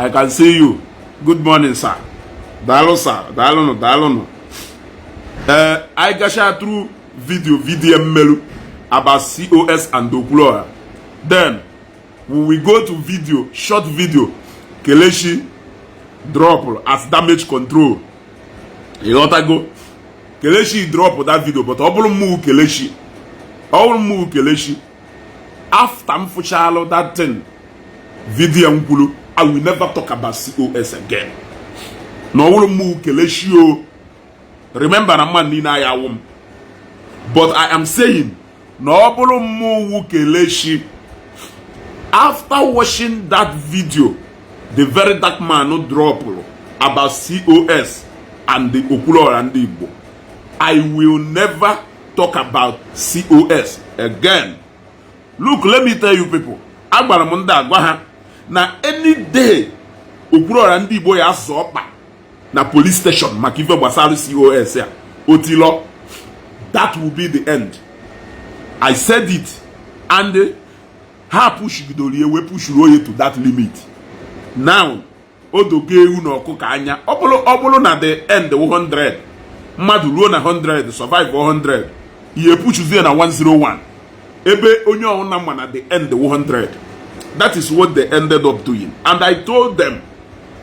I can see you. Good morning, sir. Daalụ, sir. Daalụnụ, daalụnụ. Ee, anyị gacha through video VDM melu about COS and Okwuluora. Then we will go to video, short video Kelechi drop as damage control. Ịghọtago? Kelechi drop that video, but ọ bụrụ mụ Kelechi, ọ bụrụ mụ Kelechi, after m fụchalụ that thing video m kwuru, I will never talk about COS again. Na ọ bụrụ mụ Kelechi o, remember na mmadụ niile aya awụ m, but I am saying na ọ bụrụ mụ Kelechi, after watching that video the very dark man drop about COS and the Okwuluora ndị Igbo, I will never talk about COS again. Look, let me tell you people, agbara m ndị agwa ha na any day Okwuluora ndị Igbo ya azụ ọkpa na police station maka ife gbasara COS ya otilo, that will be the end. I said it, and ha pushgidoro ya wee pushuru oye to that limit. Now odogo ewu na ọkụkọ anya, ọ bụrụ na the end 100 mmadụ ruo na 100 survive 100, ihe pushuzie na 101 ebe onye ọbụla ma na the end 100. That is what they ended up doing, and I told them,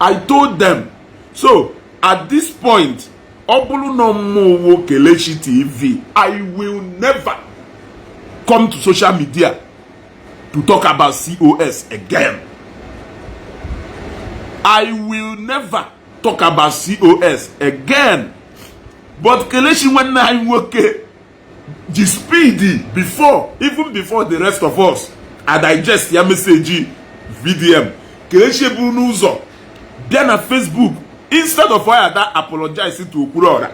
I told them. So at this point, ọ bụrụ na mụ Kelechi TV, I will never come to social media to talk about COS again. I will never talk about COS again. But Kelechi nwanne anyị nwoke ji speed before, even before the rest of us a digest ya message VDM, Kelechi eburu n'ụzọ bịa na Facebook instead of why ada apologize to Okwuluora.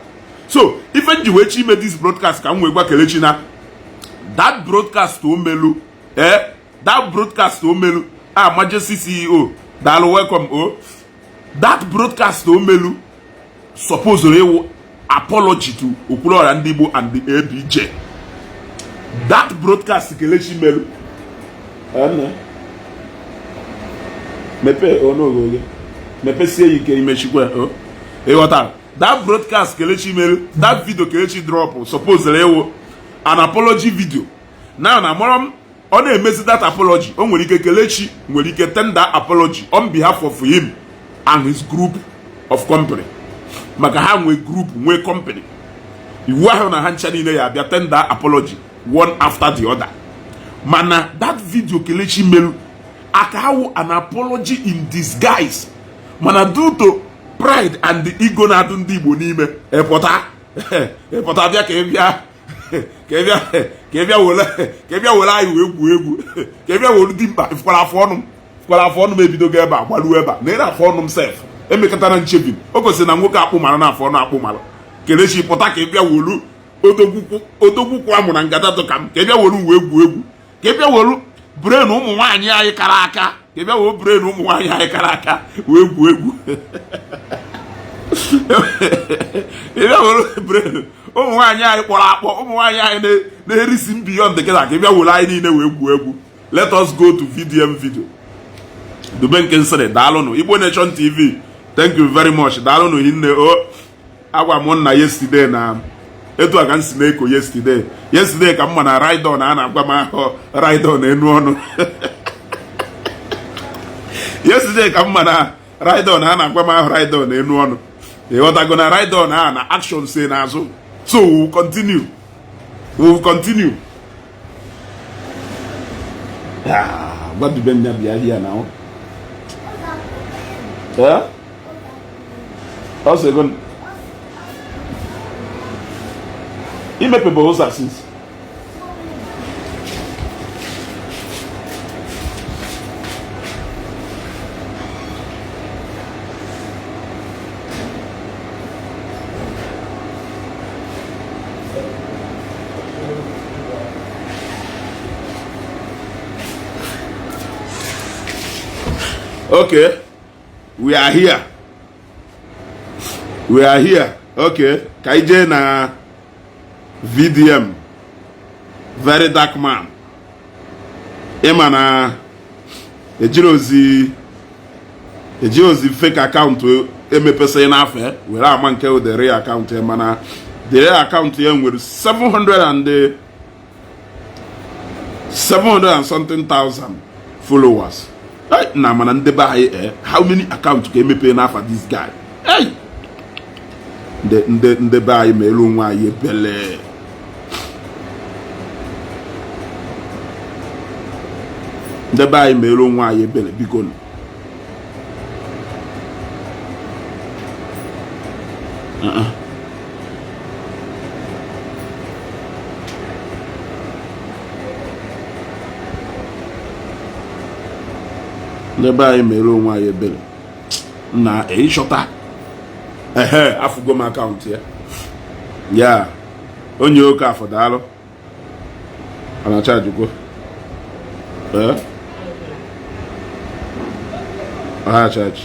So ife nji wee chi ime this broadcast ka m wee gwa Kelechi na that broadcast o melu, that broadcast o melu, ah, Majesty CEO, daalụ, welcome o. That broadcast o melu suppose ịwụ apology to Okwuluora ndị Igbo and the ABJ. That broadcast Kelechi melu, mepee onogo mepesie ya ike imechikwa o, ịghọtara? That broadcast Kelechi melu, that video Kelechi drop suppose ịwụ an apology video. Now na amara m ọ na-emezi that apology, o nwere ike Kelechi nwere ike tender apology on behalf of him and his group of company, maka ha nwee group, nwee company, iwu ahụ na ha ncha niile ya abịa tender apology one after the other. Mana that video Kelechi melu aka awụ an apology in disguise, mana due to pride and the ego na-adụ ndị Igbo n'ime, ịpụta ịpụta bịa ka ị bịa ka ị bịa ka ị bịa were ka ị bịa were anyị wee gwuo egwu, ka ị bịa were dimkpa fụkwara afọ ọnụ m, fụkwara afọ ọnụ m ebidogo ebe a gbaruo ebe a na ị na-afọ ọnụ m sef emekọtara nchebi o kwesịrị na nwoke akpụ mara na afọ ọnụ akpụ mara. Kelechi pụta ka ị bịa wolu odogwukwu amụ na ngada dụ ka m, ka ị bịa were uwe egwu egwu, ka ị bịa were brain ụmụ nwaanyị anyị kara aka, ka ị bịa were brain ụmụ nwaanyị anyị kara aka wee gwuo egwu, ị bịa were brain ụmụ nwaanyị anyị kpọrọ akpọ, ụmụ nwaanyị anyị na-erisi beyond kịta, ka ị bịa were anyị niile wee gwuo egwu. Let us go to VDM video. Dube nke nsịrị, daalụnụ. Igbo Nation TV, thank you very much, daalụnụ hinne o. Agwa m nna yesterday na etu a ka m si na-eko yesterday, yesterday ka m ma na ride-on a na-agwa m ahụ ride-on enu ọnụ, yesterday ka m ma na ride-on a na-agwa m ahụ ride-on enu ọnụ. Ịghọtago na ride-on a na action si n'azụ. So we will continue, we will continue. Gwa Dube nya bịa here now. Ọ sị gị imepebe ụzọ since. Okay, we are here, we are here. Okay, ka anyị jee na VDM, very dark man. Ịma na ejiri ozi Eji ozi fake account emepesịghị n'afọ were ama nke the real account ya, mana the real account ya nwere 700 and something thousand followers. Na mana ndị be anyị, how many account ka emepe n'afa this guy? Hey! Ndị be anyị, ma elu onwe anyị ebele. Ndị be anyị, ma elu onwe anyị ebele, biko. Ndị be anyị, mere onwe anyị ebere na ịchọta. Ehe, afụgo m account ya. Ya onye oke afọ, daalụ. Ọ na-achajikwo. Ee, ọ na-achaji.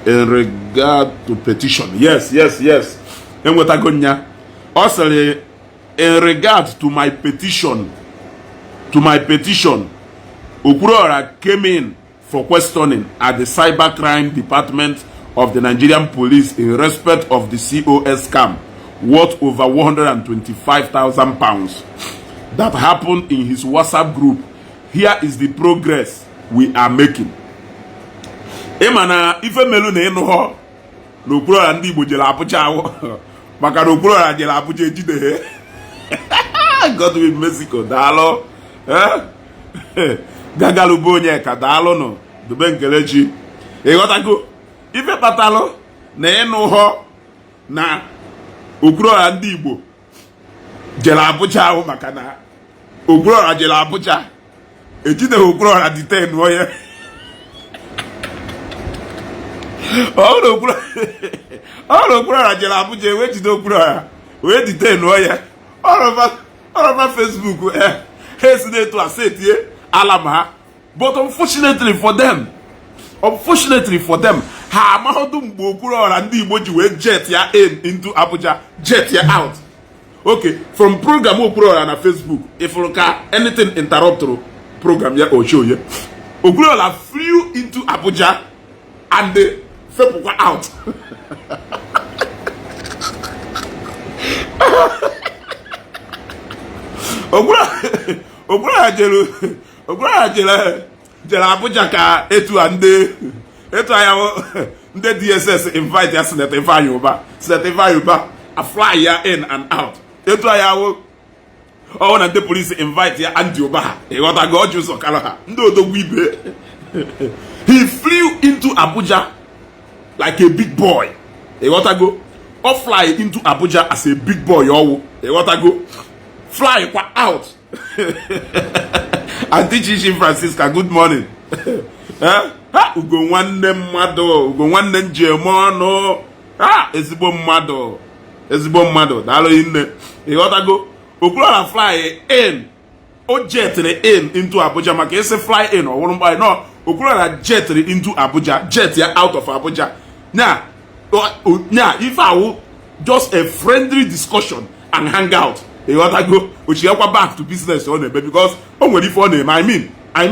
In regard to petition, yes, enwetago nya. Ọ sịrị, "In regard to my petition, Okwuluora came in for questioning at the cybercrime department of the Nigerian police in respect of the COS scam worth over £125,000 that happened in his WhatsApp group. Here is the progress we are making." Ịma na ife melu na ịnụghọ na Okwuluora ndị Igbo jere Abuja awụ maka na Okwuluora jere Abuja, ejideghe. Godwin Mexico, daalụ. Gagalube onye ka, daalụnụ. Dube Nkelechi, ịghọtago ife kpatalụ na ịnụghọ na Okwuluora ndị Igbo jere Abuja ahụ maka na Okwuluora jere Abuja, ejideghị Okwuluora, detain onye ọ na Okwuluora jere Abuja, wee jide Okwuluora, wee detain ya ọrọba Facebook. Ha esi na-etu asa etinye alarm ha. But unfortunately for them, ha amaghọdụ mgbe Okwuluora ndị Igbo ji wee jet ya in into Abuja, jet ya out. Okay, from program Okwuluora na Facebook, ifụrụ ka anything interruptụrụ program ya ochoye. Okwuluora flew into Abuja and fepụkwa out. Okwuluora jere Abuja ka etu a ndị etu anya ndị DSS invite ya, Senator Ifeanyi Uba, Senator Ifeanyi Uba a fly ya in and out. Etu anya wụ ọwụ na ndị polisi invite ya, Andy Uba ha, ịghọtago, ọjị ụzọ kara ha ndị odogwu ibe. He flew into Abuja like a big boy, ịghọtago. Ọ fly into Abuja as a big boy ọwụ, ịghọtago, fly kwa out. Aunty Chichi Francisca, good morning. Ha, ugo nwanne mmadụ, ugo nwanne m ji eme ọnụ ha, ezigbo mmadụ, ezigbo mmadụ, daalụ nne. Ịghọtago, Okwuluora fly in, o jetịrị in into Abuja maka isi fly in ọwụrụ mkparị no. Okwuluora jetịrị into Abuja, jet ya out of Abuja. Nya nya ife awụ just a friendly discussion and hangout, ịghọtago. Ochighakwa back to business ọ na-eme because o nwere ife ọ na-eme. I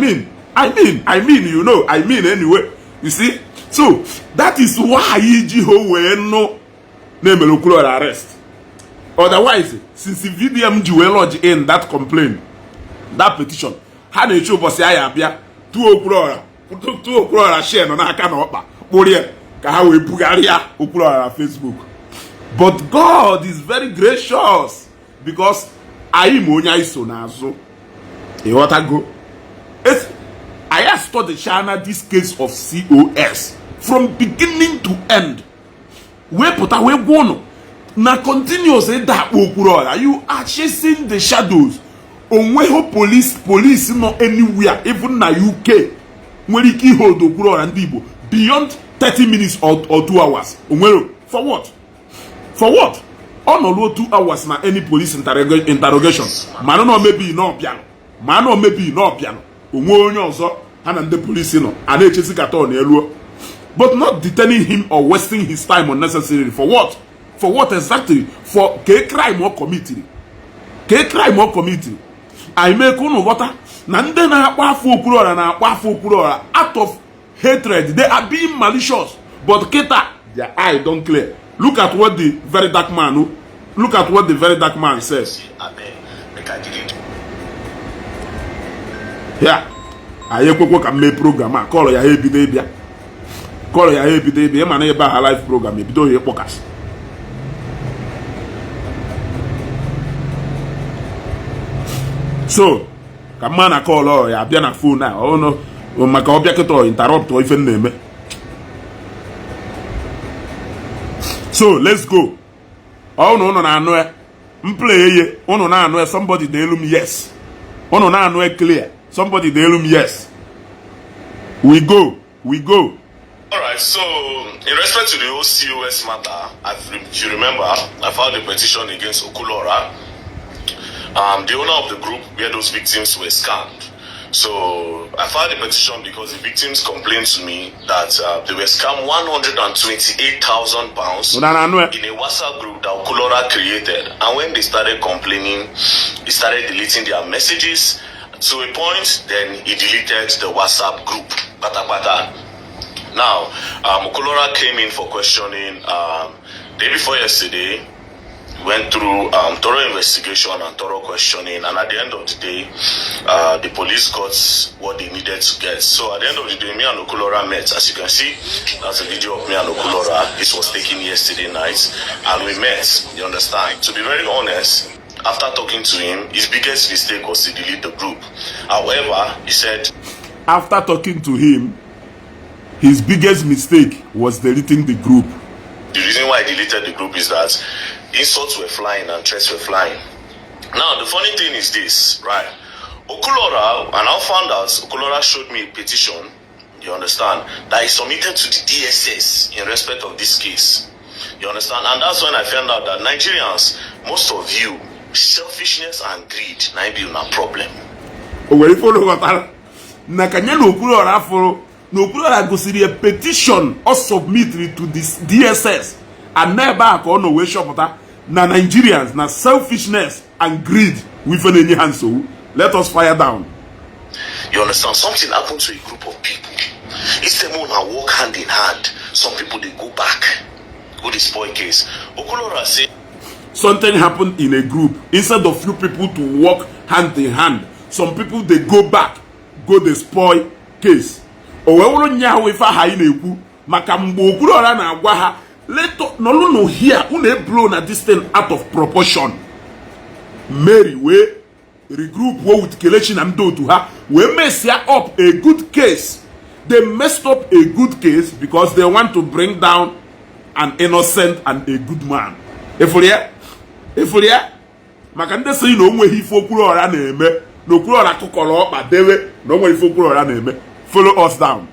mean, you know, I mean, anyway, you see, so that is why iji ho wee nụ na-emere Okwuluora arrest. Otherwise, since VDM ji wee lodge in that complaint, that petition, ha na-eche ụbọchị anyị abịa tụọ Okwuluora, tụọ Okwuluora share nọ n'aka na ọkpa kpụrụ ya ka ha wee bugharịa Okwuluora na Facebook. But God is very gracious because anyị ma onye anyị so n'azụ, ịghọtago. Anyị studychana this case of COS from beginning to end, wee pụta wee gwa ụnụ na continuous ịda akpọ Okwuluora, you are chasing the shadows. Onweghị police nọ anywhere, even na UK, nwere ike ihold Okwuluora ndị Igbo beyond 30 minutes or 2 hours. Onwere for what? For what? Ọ nọ ruo 2 hours na any police interrogation, mana na omebi na ọbịalụ, mana omebi na ọbịalụ onwe onye ọzọ ha na ndị polisi nọ a na-echezi ka tọn eluo, but not detaining him or wasting his time unnecessarily. For what? For what exactly? For ke crime ọ committed? Ke crime ọ committed? Anyị mee ka unu ghọta Na ndị na-akpọ afọ Okwuluọra na-akpọ afọ Okwuluọra out of hatred. They are being malicious, but kịta their eye don clear. Look at what the very dark man, look at what the very dark man says. Abeg, make I delete. Ya anyị ekwekwe ka m mee program a, call ya ha ebido ịbịa, call ya ha ebido ịbịa. Ịma na ebe ha live program ebido ya ịkpọkasị. So ka mma na call ya abịa na phone a ọnụ maka ọbịa kịta interrupt ife m na-eme. So let's go. Ọ ụnụ na-anụ ya, m play ye, ụnụ na-anụ ya. Somebody dị elu m, yes, ụnụ na-anụ ya clear. Somebody dị elu m, yes. We go, we go. All right, so in respect to the whole COS matter, if you remember, I filed a petition against Okwuluora, the owner of the group where those victims were scammed. So I filed a petition because the victims complained to me that they were scammed £128,000 Ụnụ na-anụ ya? In a WhatsApp group that Okwuluora created. And when they started complaining, he started deleting their messages to a point, then he deleted the WhatsApp group. Pata pata. Now, Okwuluora came in for questioning day before yesterday, went through thorough investigation and thorough questioning, and at the end of the day, the police got what they needed to get. So at the end of the day, me and Okwuluora met. As you can see, that's a video of me and Okwuluora. This was taken yesterday night, and we met. You understand? To be very honest, after talking to him, his biggest mistake was to delete the group. However, he said, After talking to him, his biggest mistake was deleting the group. The reason why I deleted the group is that insults were flying and threats were flying. Now, the funny thing is this, right? Okwuluora, and I found out, Okwuluora showed me a petition, you understand, that he submitted to the DSS in respect of this case. You understand? And that's when I found out that Nigerians, most of you, selfishness and greed, na be una problem. O nwere ife ụlọ ghọtara na ka ya na Okwuluọra fụrụ na Okwuluọra gosiri ya petition ọ submitted to the DSS, and n'ebe a ka ọ nọ wee chọpụta na Nigerians na selfishness and greed wụ ife na-enye ha nsogbu. Let us fire down. You understand? Something happened to a group of people. Instead, una work hand in hand, some people, they go back, go the spoil case. Okwuluora say, Something happened in a group. Instead of few people to work hand in hand, some people, they go back, go the spoil case. O wee wụrụ nya ahụ ife aha anyị na-ekwu maka mgbe Okwuluọra na-agwa ha nọlụnụ here, unu eblow na this thing out of proportion. Mary wee regroup with Kelechi na ndị otu ha wee messia up a good case. They messed up a good case because they want to bring down an innocent and a good man. Ịfụrụ ya? Ịfụrụ ya? Maka ndị sị na o nweghị ife Okwuluọra na-eme, na Okwuluọra kụkọrọ ọkpa dewe, na o nwere ife Okwuluọra na-eme, follow us down.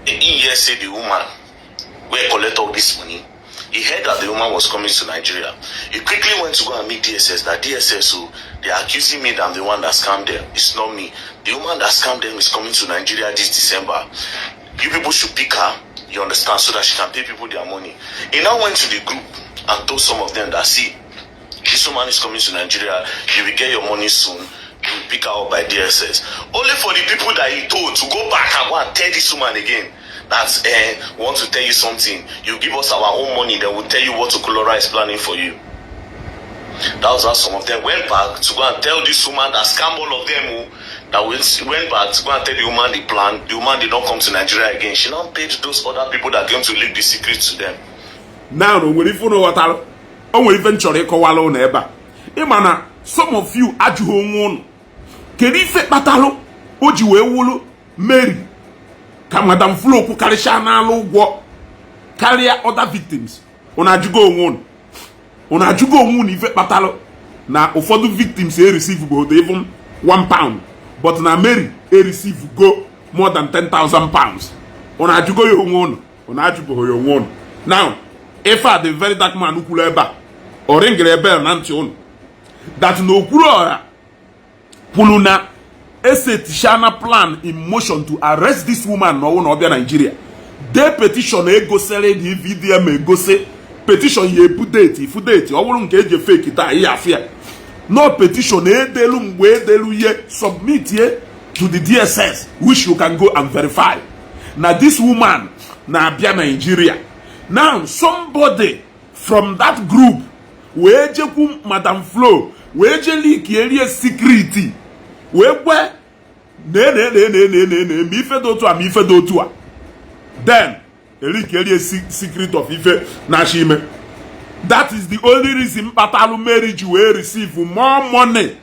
He hear say the woman wey collect all this money, he heard that the woman was coming to Nigeria. He quickly went to go and meet DSS. That DSS, oh, they are accusing me that I'm the one that scammed them. It's not me. The woman that scammed them is coming to Nigeria this December. You people should pick her, you understand, so that she can pay people their money. He now went to the group and told some of them that, see, this woman is coming to Nigeria. You will get your money soon. You will pick her up by DSS. Only for the people that he told to go back and go and tell this woman again that we want to tell you something. You give us our own money, then we'll tell you what Okwuluora is planning for you. That was how some of them went back to go and tell this woman that scammed all of them. Who, that went back to go and tell the woman the plan. The woman did not come to Nigeria again. She now paid those other people that came to leak the secret to them. Now, o nwere ife unu ghọtara? O nwere ife m chọrọ ịkọwala ụnụ ebe a. Ịma na some of you ajụghị onwe ụnụ, kedu ife kpatalụ o ji wee wụlụ Mary ka Madam Flo kwukarịcha n'alụ ụgwọ karịa other victims? Unu ajụgo onwe unu? Unu ajụgo onwe unu ife kpatalụ na ụfọdụ victims e receive go even £1, but na Mary e receive go more than £10,000? Unu ajụgo ya onwe unu? Unu ajụbụghị ya onwe unu. Now, ife a the very dark man kwuru ebe a, ọ ringere bell na ntị unu that na Okwuluọra kwuru na esetishana plan in motion to arrest this woman na ọwụ na ọbịa Nigeria, dee petition egosiri na VDM egosi petition ya ebu date ifu date ọ bụrụ nke eji fake taa ihe afịa. No petition edelu mgbe edelu ihe submit ye to the DSS, which you can go and verify. Na this woman na-abịa Nigeria. Now somebody from that group wee jekwu Madam Flo, wee je leak secret, wee kwe na na na na na na na ma ife dị otu a, ma ife dị otu a. Then eleakerie secret of ife na-achọ ime. That is the only reason kpatalụ Mary ji wee receive more money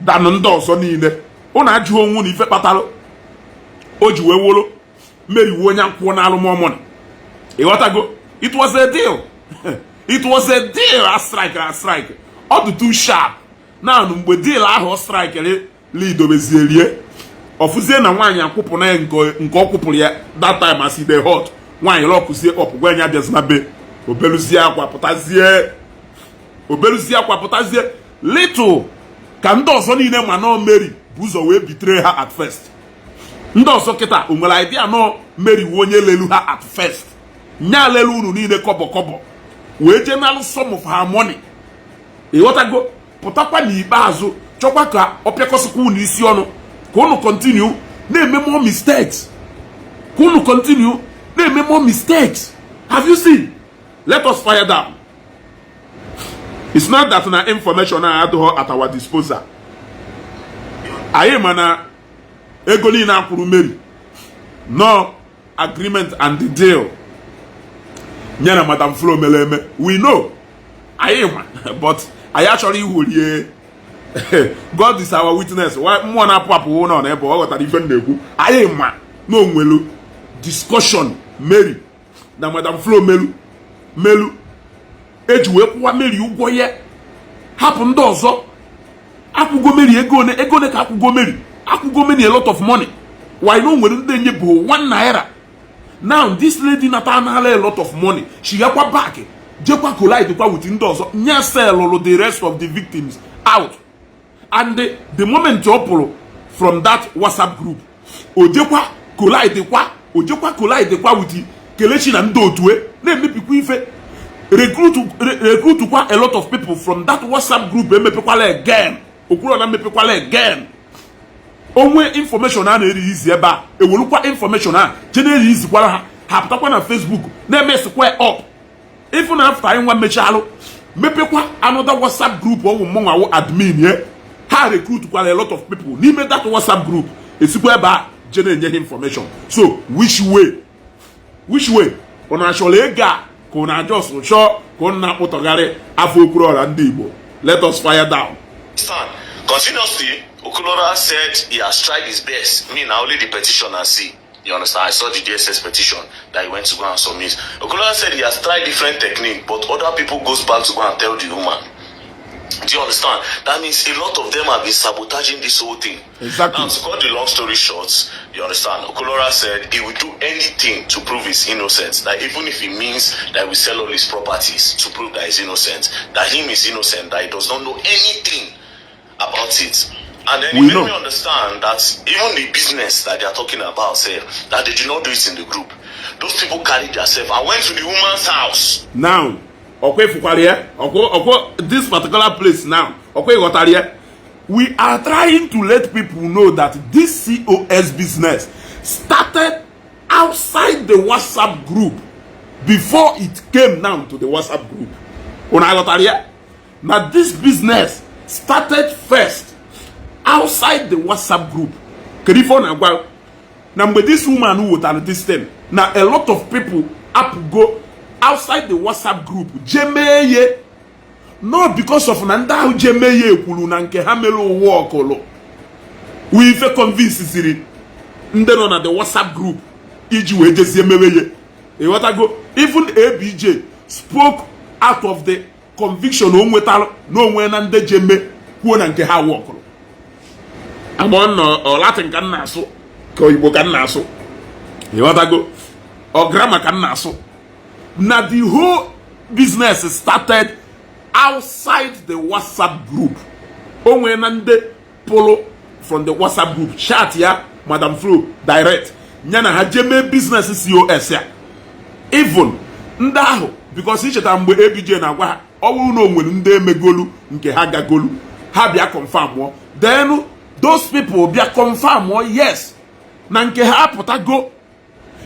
than ndị ọzọ niile. Ụnụ ajụghị onwe na ife kpatalụ o ji wee wolo Mary wuo onye akwụkwọ n'alụ more money. Ịghọtago? It was a deal, it was a deal a strike, a strike. Ọ dị too sharp now. Mgbe deal ahụ ọ strike lidobezierie, ọfụzie na nwaanyị akwụpụ na ya nke ọ kwụpụrụ ya that time, as e dey hot, nwaanyị lockụzie up, gwa ya abịazina be. Obeluzie akwa pụtazie, obeluzie akwa pụtazie. Little ka ndị ọzọ niile ma nọ Mary bụ ụzọ wee bitere ha at first. Ndị ọzọ kịta o nwere idea nọ Mary wu onye lelu ha at first, nya lelu unu niile kọbọ kọbọ, wee jee nalụ some of her money. Ịghọtago? Pụtakwa n'ikpeazụ chọkwa ka ọ pịakọsịkwa unu isi ọnụ, ka unu continue na-eme more mistakes, ka unu continue na-eme more mistakes. Have you seen? Let us fire down. It's not that na information a adịghị at our disposal. Anyị ma na ego niile akwụrụ Mary, no agreement and the deal nye na Madam Flo mere eme. We know, anyị ma, but anyị achọrọ ihurie. God is our witness. Mmụọ na-apụ apụ nọ n'ebe ọ ghọtara ife m na-ekwu. Anyị ma na onwelu discussion Mary na Madam Flo melu melu eji wee kwụwa Mary ụgwọ ya, hapụ ndị ọzọ. Akwụgo Mary ego one? Ego one ka akwụgo Mary? Akwụgo Mary a lot of money. Why no nwere ndị enye ₦1? Now this lady nata anala a lot of money, shigakwa back, jekwa collide kwa with ndị ọzọ, nye sellụrụ the rest of the victims out. And the moment ọ pụrụ from that WhatsApp group, o jekwa collide kwa, o jekwa collide kwa with Kelechi na ndị otu e na-emebikwa ife, recruit kwa a lot of people from that WhatsApp group. Emepekwala again, okwuru na emepekwala again. Onwe information a na-eri izi ebe a, ewelukwa information a je na-eri izikwara ha. Ha pụtakwa na Facebook na-emesikwa up. Even after anyị nwa mechalụ mepekwa another WhatsApp group, ọwụ mụnwawo admin ye, ha recruit kwara a lot of people n'ime that WhatsApp group, esikwa ebe a je na-enye ha information. So which way, which way? Unu achọrọ ego a, ka unu ajọs chọọ ka unu na-akpụtọgharị afọ Okwuluọra ndị Igbo? Let us fire down. Stand. Continuously, Okwuluora said he has tried his best. Me, now only the petition I see. You understand? I saw the DSS petition that he went to go and submit. Okwuluora said he has tried different technique, but other people goes back to go and tell the woman. Do you understand? That means a lot of them have been sabotaging this whole thing. Exactly. Now, to cut the long story short, you understand? Okwuluora said he will do anything to prove his innocence. That even if it means that we sell all his properties to prove that he's innocent, that him is innocent, that he does not know anything about it. And then he We made know. me understand that even the business that they are talking about, say, that they do not do it in the group. Those people carried themselves and went to the woman's house. Now ọkwa ịfụkwara ya, ọkwa ọkwa this particular place now, ọkwa ịghọtara ya. We are trying to let people know that this COS business started outside the WhatsApp group before it came now to the WhatsApp group. Unu aghọtara ya na this business started first outside the WhatsApp group? Kedu ife ọ na-agwa na mgbe this woman wetara this thing, na a lot of people apụgo outside the WhatsApp group jee mee ye? Not because of na ndị ahụ jee mee ya ekwuru na nke ha mere ụwa ọkụlụ wee ife convince siri ndị nọ na the WhatsApp group iji wee jezie mewe ye. Ịghọtago? Even ABJ spoke out of the conviction o nwetalụ na onwe na ndị je mee kwuo na nke ha wọkụrụ. Ama ọ nọ ọ Latin ka m na-asụ, ka Igbo ka m na-asụ. Ịghọtago? Ọ grammar ka m na-asụ. Na the whole business started outside the WhatsApp group. O nwee na ndị pụrụ from the WhatsApp group, chat ya Madam Flo direct, ya na ha jee mee business COS ya. Even ndị ahụ, because ichetara mgbe ABJ na-agwa ha, ọ bụrụ na o nwere ndị emegolu nke ha gagolu. Ha bịa confirm mụọ. Then those people bịa confirm mụọ, yes, na nke ha apụtago.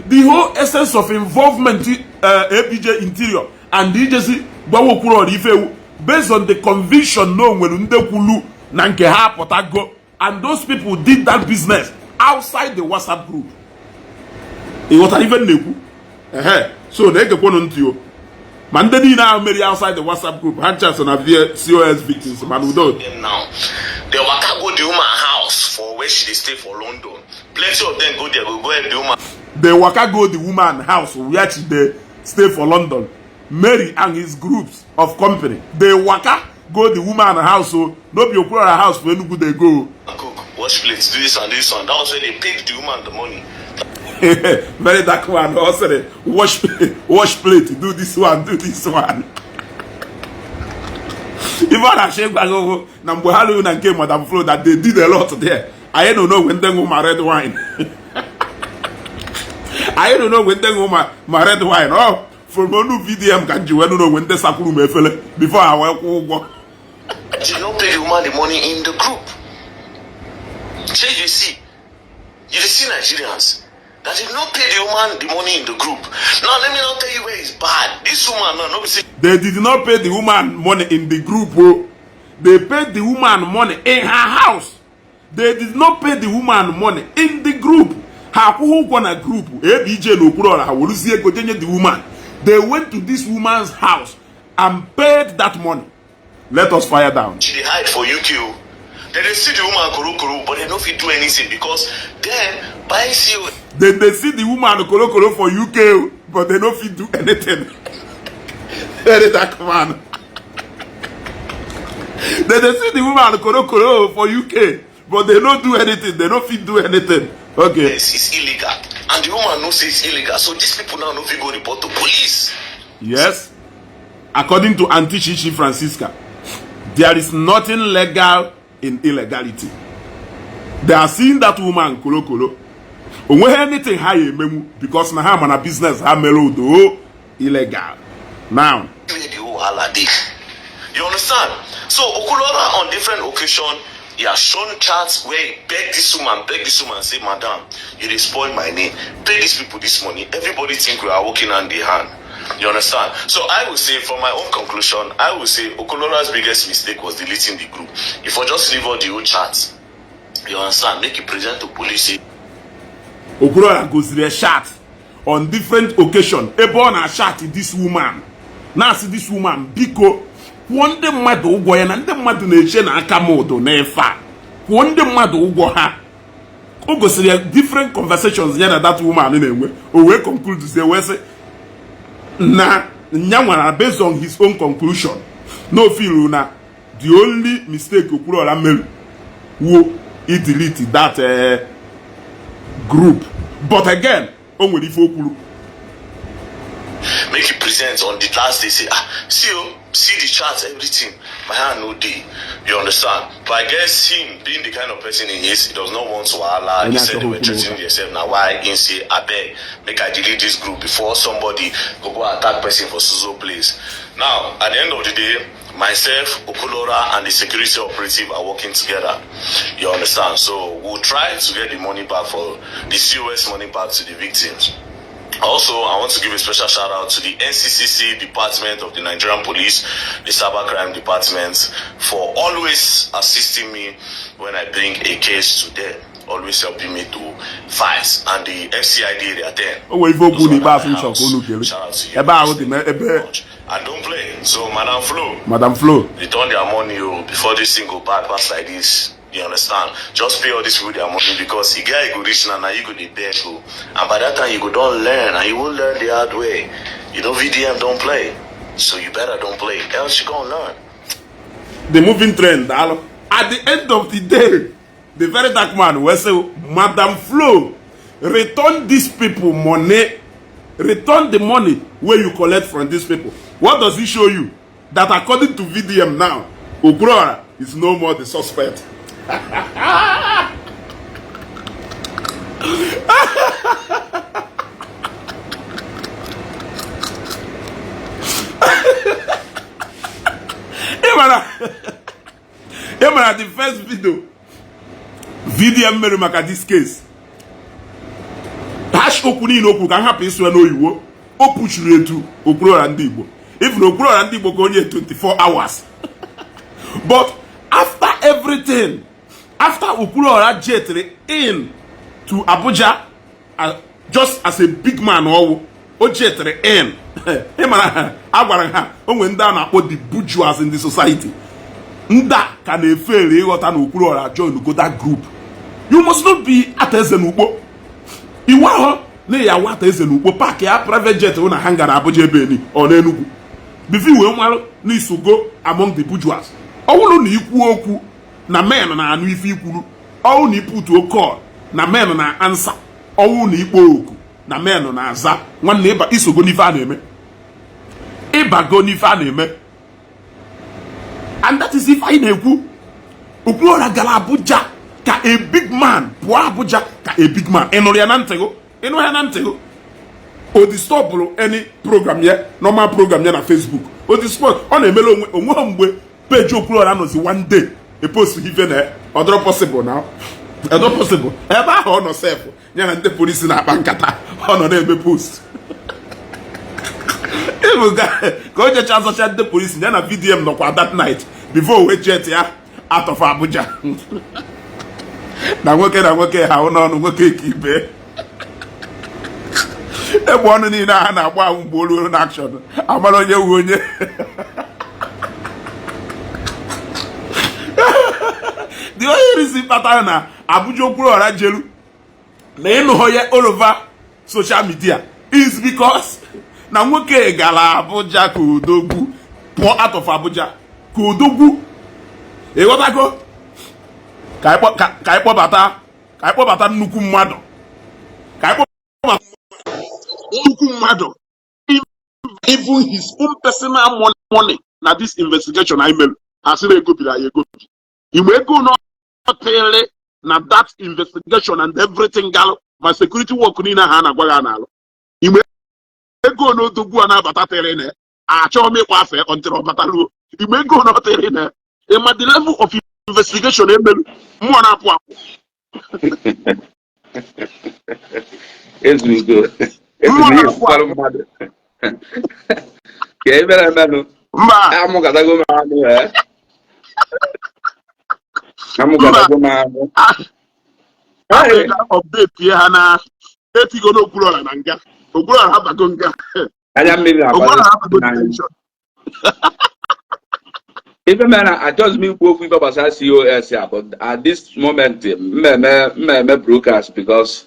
The whole essence of involvement ABJ Interior and ijezi gbawa Okwuluora ife ewu based on the conviction na o nwere ndị kwulu na nke ha apụtago, and those people did that business outside the WhatsApp group. Ị ghọtara ife m na-ekwu? Ehe, so na-egekwanụ ntị o. Ma ndị niile ahụ meri outside the WhatsApp group, ha ncha so na COS victims, mana udo. Them now, they waka go the woman house for where she dey stay for London. Plenty of them go there, go go help the woman. They waka go the woman house where she dey stay for London. Mary and his groups of company, they waka go the woman house o. No be Okwuluora house for Enugu dey go. Cook, wash plates, do this and this one. That was when they paid the woman the money. Very Dark Man ọ sịrị wash, wash plate, do this one, do this one. Ife ọ na-achọ ịgwa gị na mgbe ha lụrụ na nke Madam Flo, that they did a lot there. Anyị nọ n'ogwe ndị ṅụ ma red wine, anyị nọ n'ogwe ndị ṅụ ma red wine. Ọ from onu VDM ka m ji wee nụ n'ogwe ndị sakwuru m efele before ha wee kwụọ ụgwọ. Did not pay the woman the money in the group. Shey you see, you dey see Nigerians that did not pay the woman the money in the group. Now let me now tell you where it's bad. This woman now, no be say They did not pay the woman money in the group o. They paid the woman money in her house. They did not pay the woman money in the group. Ha akwụghị ụgwọ na group ABJ na Okwuluora. Ha weruzie ego jenye the woman. They went to this woman's house and paid that money. Let us fire down. She dey hide for UK o. Dem dey see the woman korokoro, but dem no fit do anything because then buy CO. Then they see the woman korokoro for UK o, but they no fit do anything. Very Dark Man, then they see the woman korokoro for UK, but they no do anything. They no fit do anything. Okay. Yes, it's illegal, and the woman know say it's illegal, so these people now no fit go report to police. Yes, according to Auntie Chichi Francisca, there is nothing legal in illegality. They are seeing that woman korokoro, onweghị anything ha ya emenwu because na ha ma na business ha mere udo illegal now. Where the whole wahala dey, you understand? So Okwuluora, on different occasion, he has shown chats where he beg this woman, beg this woman, say, "Madam, you dey spoil my name. Pay these people this money." Everybody think we are working hand in hand, you understand? So I will say, from my own conclusion, I will say Okwuluora's biggest mistake was deleting the group. If I just leave all the old chats, you understand, make e present to police, say Okwuluora gosiri a chat on different occasion ebe ọ na-chat this woman, na-asị this woman, biko kwụọ ndị mmadụ ụgwọ ya, na ndị mmadụ na-eche na aka m ụdụ n'efe a. Kwụọ ndị mmadụ ụgwọ ha. O gosiri ya different conversations ya na that woman na-enwe. O wee conclude sie wee sị na nya nwara, based on his own conclusion, no feel na the only mistake Okwuluora mere wo i delete that group. But again, o nwere ife o kwuru. Make e present on the last day, say, "Ah, see o, see the chat, everything, my hand no dey," you understand? But I guess him being the kind of person he is, he does not want wahala. He said they were threatening themselves. Na why him say, "Abeg, make I delete this group before somebody go go attack person for so so place." Now, at the end of the day, myself, Okwuluora and the security operative are working together, you understand? So we'll try to get the money back, for the COS money back to the victims. Also, I want to give a special shout out to the NCCC department of the Nigerian Police, the Cybercrime Department, for always assisting me when I bring a case to them, always helping me to fight. And the FCID Area 10. O nwere ife okwu n'ikpeazụ m chọrọ ka unu gere ebe ahụ dị na ebe. And don't play. So, Madam Flo, Madam Flo, return their money oh, before this thing go bad pass like this. You understand? Just pay all these people their money because the guy go reach now, now you go dey beg oh. And by that time you go don learn, and you will learn the hard way. You know VDM don't play. So you better don't play. Else you gonna learn. The moving trend, daalụ. At the end of the day, the Very Dark Man wee sị, "Madam Flo, return these people money. Return the money wey you collect from these people." What does it show you? That according to VDM now, Okwuluora is no more the suspect. Ị mara the first video m mere maka this case, hash okwu niile okwu ka m hapụ ịsụ ya n'oyiwo. O puchuru etu Okwuluọra ndị Igbo, even Okwuluọra ndị Igbo ka onye 24 hours. But after everything, after Okwuluọra jetiri in to Abuja, just as a big man, ọwụ o jetiri in. Ị mara a gwara ha o nwere ndị a na-akpọ the bourgeois in the society, ndị a ka na-efere ịghọta na Okwuluọra join go that group. You must not be ata eze n'ukpo iwu ahụ na ya wata eze n'ukpo park ya private jet na hangar na Abuja ebe ni ọ n'Enugu before wee marụ na isogo among the bourgeois. Ọ bụrụ na ikwu okwu na men na-anụ ife ikwuru, ọwụ na iputuo call na men na answer, ọwụ na ikpo oku na men na-aza, nwanne, ịba isogo n'ife a na-eme, ịbago n'ife a na-eme. And that is ife anyị na-ekwu. Okwuluọra gara Abuja ka a big man, pụọ Abuja ka a big man. Ị nụrụ ya na ntị gị? Ị nụrụ ya na ntị gị? O disturbụrụ any program ya, normal program ya na Facebook? O disturb? Ọ na-emere onwe onwe mgbe page Okwuluọra nọzi one day epost ife na ọ dịrọ possible na ọ dịrọ possible. Ebe ahụ ọ nọ sef, ya na ndị polisi na-akpa nkata, ọ nọ na-eme post. Ịbụ ka o jecha azọcha ndị polisi ya na VDM nọkwa that night before wee jet ya out of Abuja. Na nwoke na nwoke ha hụ n'ọnụ nwoke ka ibe egbe ọnụ niile ha na-agba ahụ mgbe olu na action amara onye wu onye. The only reason kpatara na Abuja Okwuluọra jelu na ịnụghọ ya all over social media is because na nwoke gara Abuja ka odogwu, pụọ out of Abuja ka odogwu. Ịghọtago? Ka anyị kpọbata nnukwu mmadụ, ka anyị kpọbata nnukwu mmadụ. Even his own personal money na this investigation anyị mere, asị na egobiri anyị egobi. Igbe ego nọtịrị na that investigation and everything galụ, ma security work niile ha na-agwa gị n'alụ, igbe ego n'odogwu a na-abata tịrị na achọghị m ịkpọ afe ọntịrị ọbataruo. Igbe ego nọtịrị na ịma the level of investigation emelu, mmụọ na-apụ apụ. Ezugo. Mmụọ na-apụ apụ. Mmadụ ka ebere emenụ. Mba. Amụkatago m anụ, ee, amụkatago m anụ. A update ha na etigo n'Okwuluọra na nga, Okwuluọra abago nga. Anya mmiri Okwuluọra abago na-agbazi. Detention. Ife mere na achọghịzi m ikwu okwu ife gbasara COS a, but at this moment mmemme broadcast because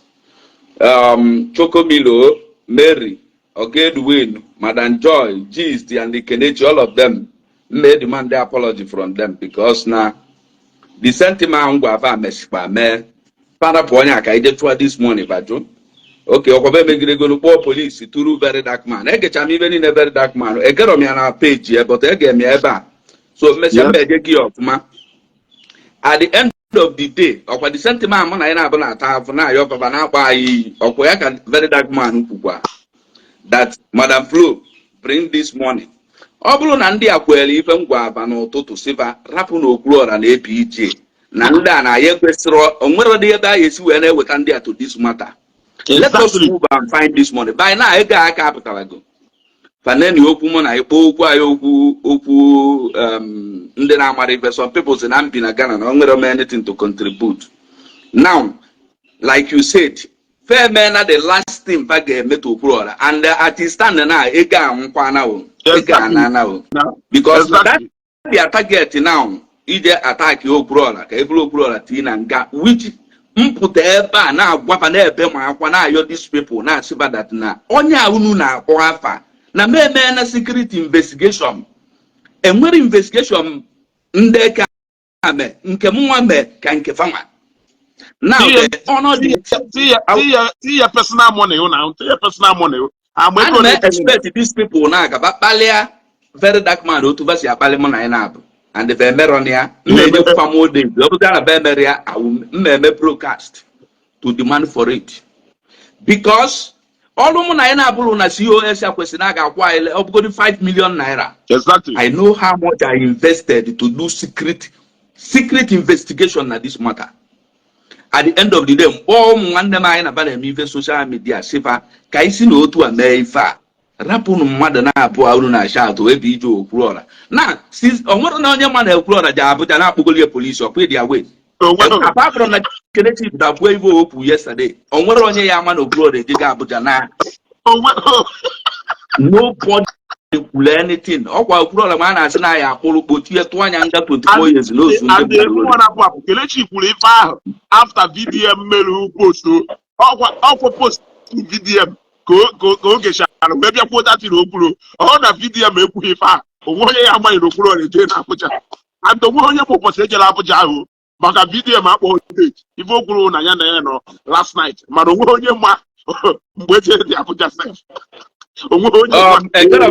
Chokomilo, Mary, Ogedwin, Madam Joy, Gist and Kenechi, all of them may demand the apology from them because na the sentiment ngwa afa mesikwa mee parapụ onye a ka ije chụọ this morning bajụ. Okay, ọkwaba emegide ego kpọọ polisi tụrụ Very Dark Man. Egecha m ibe niile Very Dark Man, egero m ya na page ya, but ege m ya ebe a, so mmesịa mba eje gị ọfụma. At the end of the day, ọkwa the sentiment mụ na ya na-abụ na-ata afụ na-ayọ papa na-akpa anyị iyi, ọkwa ya ka Very Dark Man kwukwa that Madam Flo bring this money. Ọ bụrụ na ndị a kwere ife ngwa aba n'ụtụtụ siva rapụ na Okwuluọra na APJ na ndị a na ya ekwesịrị onwere dị ebe a esi wee na-eweta ndị a to this matter. Let us move and find this money. By now ego a aka apụtarago faneni okwu mụ na ịkpọ okwu anyị okwu okwu ndị na-amara ife. Some people si na mbi na Ghana na o nwere m anything to contribute. Now, like you said, fair na the last thing fa ga-eme to Okwuluọra, and at his stand na ego anwụkwana o, ego anana o, because that their target now ije attack Okwuluọra ka eburu Okwuluọra tii na nga, which mpụta ebe a na-agwaba na-ebe ma akwa na-ayọ these people na-asịba that na onye a unu na-akpọ afa na mmemme na security investigation, enwere investigation ndị ka mee nke m nwa mee ka nke fanwa now the honor the Tinye personal money na tinye personal money. Ana m expect these people na-agaba kpalịa Very Dark Man otu va si akpali mụ na ya na-abụ, and if emeron ya mma enyekwa m ode ọ bụga na be emere ya, mma eme broadcast to demand for it, because ọrụ mụ na ya na-abụrụ na COS a kwesịrị na a ga-akwụ anyị ọ bụgodị 5 million naira. Exactly. I know how much I invested to do secret Secret investigation na this matter. At the end of the day, mkpọọ ụmụ nwanne m anyị na ba na-eme ife social media, sịfa ka anyị si na otu a mee ife a, rapụnụ mmadụ na-abụọ unu na-acha atụ ebe ije Okwuluọra na o nwere na onye ma na Okwuluọra ji Abuja na-akpụgoli polisi ọkwa ịdị awe. Apart from na Kelechi pụta ife okwu yesterday, o nwere onye ya ama na Okwuluọra ejego Abuja na nobody kwuru anything. Ọkwa Okwuluọra ma a na-asị na ya akpụrụ kpochie tụọ anya nga 24 years n'ozu ndị mmadụ. Kelechi kwuru ife ahụ after VDM merụ post, ọkwa post VDM ka o gechara wee bịakwuo datịrị okwuru ọ na VDM ekwughị ife ahụ. Onwe onye ya amaghị na Okwuluọra eje na Abuja, and onwe onye bụ ụbọchị ejela Abuja ahụ, maka VDM akpọ date. Ife o kwuru na ya na ya nọ last night, mana onwe onye ma mgbe eje dị Abuja sef, onwe onye ma. Egere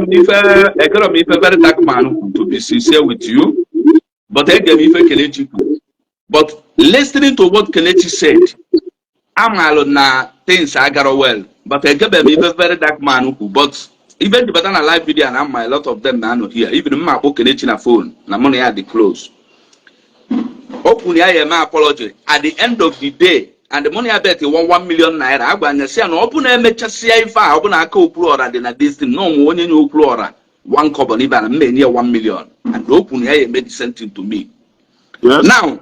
m ife Very Dark Man kwuru, to be sincere with you, but ege m ife Kelechi kwuru. But listening to what Kelechi said, amalụ na things agara well, but egebe m ife Very Dark Man kwu. But ife njibata na live video na ama a lot of them na-anọ here, even mma akpọ Kelechi na phone na mụ na ya dị close. O kwuru ya ya eme apology at the end of the day, and the money bet ₦1 million agbanyesị ya na ọ bụ na emechasịa ife a, ọ bụ na aka Okwuluọra dị na this thing, na onwe onye nye Okwuluọra 1 kobo n'ibe na mma enye ya 1 million, and o kwuru ya ya eme the same thing to me. Now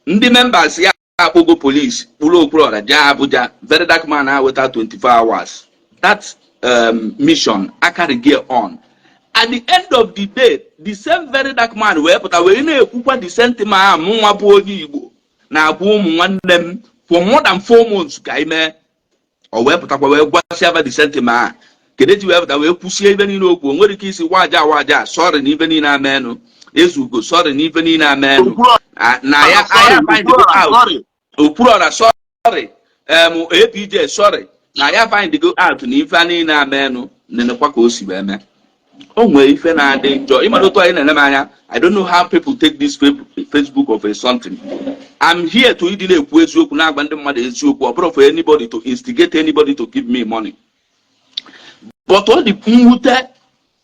ndị members ya akpọgo police kpụrụ Okwuluọra jee Abuja. Very Dark Man ha weta 24 hours that mission akari gear on. At the end of the day, the same Very Dark Man wee pụta wee na-ekwukwa the same thing ahụ mụ nwa bụ onye Igbo na-agwa ụmụ nwanne m for more than 4 months ka anyị mee. O wee pụtakwa wee gwasịa the same thing ahụ. Kedu wee pụta wee kwụsie ibe niile okwu? O nwere ike isi waja waja, sorry na ibe niile amenụ ezugo, sorry na ibe niile amenụ na ya aya find go out. Okwuluọra, sorry. APJ, sorry na ya find go out na ife niile amenụ. Nenekwa ka o si wee mee. O nwere ife na-adị njọ ịmara otu anyị na-ene m anya. I don't know how people take this Facebook of a something. I'm here to ịdị na-ekwu eziokwu, na-agba ndị mmadụ eziokwu. Ọ bụrụ for anybody to instigate anybody to give me money, but ọ dị mwute,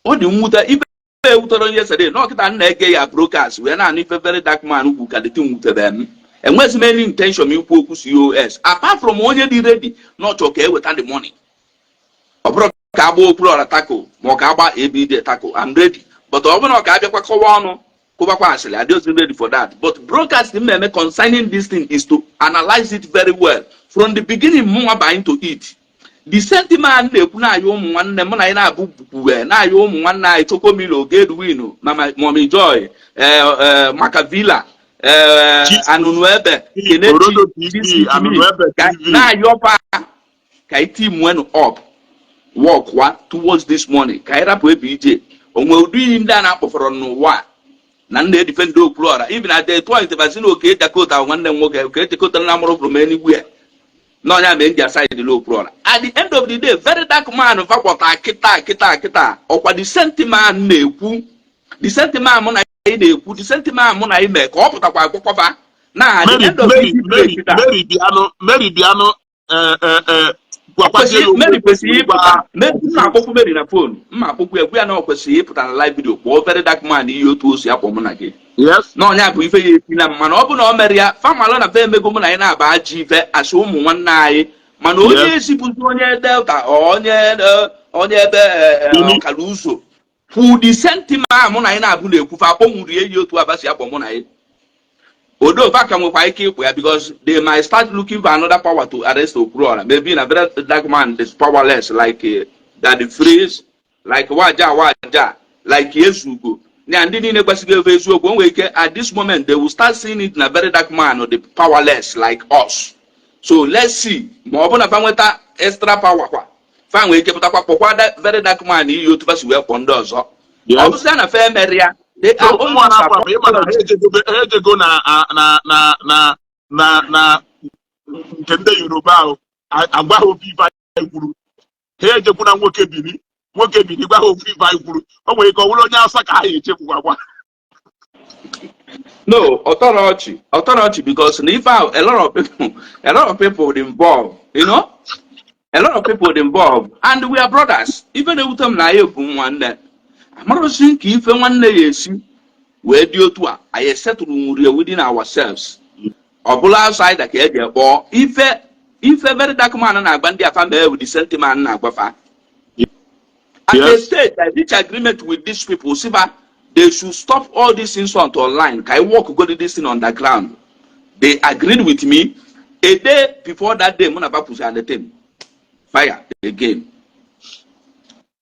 ọ dị mwute. Ife ewutere onye yesterday na ọkịta m na-ege ya broadcast wee na-anụ ife Very Dark Man kwu ka dịtị nwutere m. Enweghịzi m any intention ikwu okwu COS apart from onye dị ready na ọchọ ka eweta the money. Ọ bụrụ ka agba Okwuluọra tako ma ọ ka agba ABD tako, I'm ready, but ọ bụrụ na ọ ka abịakwa kọwa ọnụ kụbakwa asịrị, adịghịzi ready for that. But broadcast m na-eme concerning this thing is to analyze it very well from the beginning. Mụnwa ba into it, the sentiment na-ekwu na-ayọ ụmụ nwanne mụ na anyị na-abụ kwuwe na-ayọ ụmụ nwanne anyị, Chokomilo, Gedwin, Mama Mommy Joy, Maka Villa, Anụnụ Ebe, Kenechi, na-ayọpa ka anyị team wenu up, work wa towards this money, ka anyị rapụ ebe ije onwe ụdị iyi ndị a na-akpọfọrọ n'ụwa na nna edefend Okwuluọra. Even at the point bazi na Oke Jakota, nwanne m nwoke Oke Jakota na amụrụ from anywhere n'ọnya mee ndị aside la Okwuluọra. At the end of the day, Very Dark Man fakpọta kịta kịta kịta, ọkwa the sentiment na-ekwu, the sentiment mụ na anyị na-ekwu, the sentiment mụ na anyị mee ka ọ pụtakwa akwụkwọfa na at the end of the day kịta. Mary Bianụ, Mary Bianụ. Mary kwesịrị ịpụta. Mma akpọkwu Mary na phone, mma akpọkwu ya, gwa ya na ọ kwesịrị ịpụta na live video kpọọ Very Dark Man iyi otu o si akpọ mụ na gị. Na ọnya bụ ife ya esi na mana ọ bụ na o mere ya famalụ na fe emego mụ na anyị na-aba ajọ ife asị ụmụ nwanne anyị, mana onye ezipụzi onye Delta, onye ebe ọkara ụzọ kwụ the sentiment mụ na anyị na-abụ na-ekwufe akpọnwụrụ ya eyi otu abasi akpọ mụ na anyị odofa ka nwekwa ike ịkpụ ya, because they might start looking for another power to arrest Okwuluọra. Maybe na Very Dark Man is powerless like Daddy Freeze, like waja waja, like Ezugo na ndị niile kwesịrị efe eziokwu. O nwere ike at this moment they will start seeing it na Very Dark Man the powerless like us. So let's see ma ọ bụ na fa nweta extra power kwa, fa nwere ike pụtakwa kpọkwa Very Dark Man iyi otu fa si wee kpọ ndị ọzọ. Ọ bụzia na fa emere ya, they are Ha ejego na na na na na na nke ndị Yoruba ahụ agwa ha ofe ife anyị kwuru. Ha ejekwu na nwoke biri nwoke biri gwa ha ofe ife anyị kwuru. O nwere ike ọ bụrụ onye Awụsa ka ha echefukwa gwa. No, ọtọrọ ọchị, ọtọrọ ọchị, because na ife ahụ a lot of people dey involved, a lot of people dey involved, and we are brothers. Ife na-ewute m na ya bụ nwanne amarụsi nke ife nwanne ya esi. Wee dị otu a, anyị esetụrụ nwurie within ourselves. Ọ bụla outsider ka eji kpọọ ife ife Very Dark Man na-agba ndị afa mee with the sentiment na-agbafa. At a stage, I reach agreement with these people. Siba, they should stop all this insult online. Ka I work go this thing on the ground. They agreed with me. A day before that day, mụ na ba and the team fire again.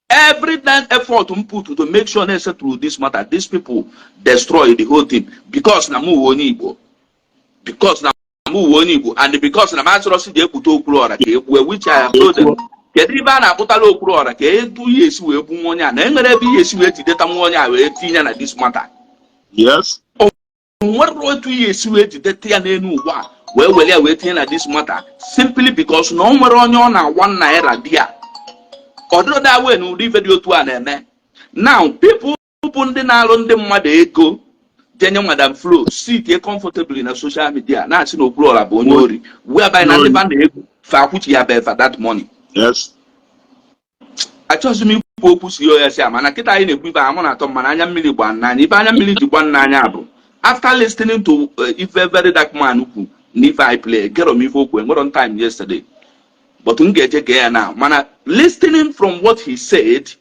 Every time effort m put to make sure they settle this matter, these people destroy the whole thing because na mụ wụ onye Igbo. Because na mụ wụ onye Igbo and because na m achọrọ si ji ekwute Okwuluọra ka egbue, which I have told them. Kedu ibe a na-akpụtala Okwuluọra ka etu ihe esi wee gbu nwa onye a na enwere ebe ihe esi wee jideta nwa onye a wee tinye na this matter? Nwere otu ihe esi wee jideta ya n'elu ụwa a wee were ya wee tinye na this matter, simply because na o nwere onye ọ na ₦1 di ya ka ọ dịrọ da wee na ụdị ife dị otu a na-eme. Now, people bụ ndị na-alụ ndị mmadụ ego jenye Madam Flo sit comfortably na social media na-asị na Okwuluọra bụ onye ori, whereby na ndị ba na-egwu fa akwụchi ya befa that money. Achọghịzi m ikwu okwu COS a, mana kịta anyị na-ekwu ife amụ na-atọ m, mana anya mmiri gba n'anya. Ife anya mmiri ji gba n'anya bụ after listening to ife Very Dark Man kwu na ife I play gero m ife okwu. Enwero m time yesterday, but m ga-eje gee ya now. Mana listening from what he said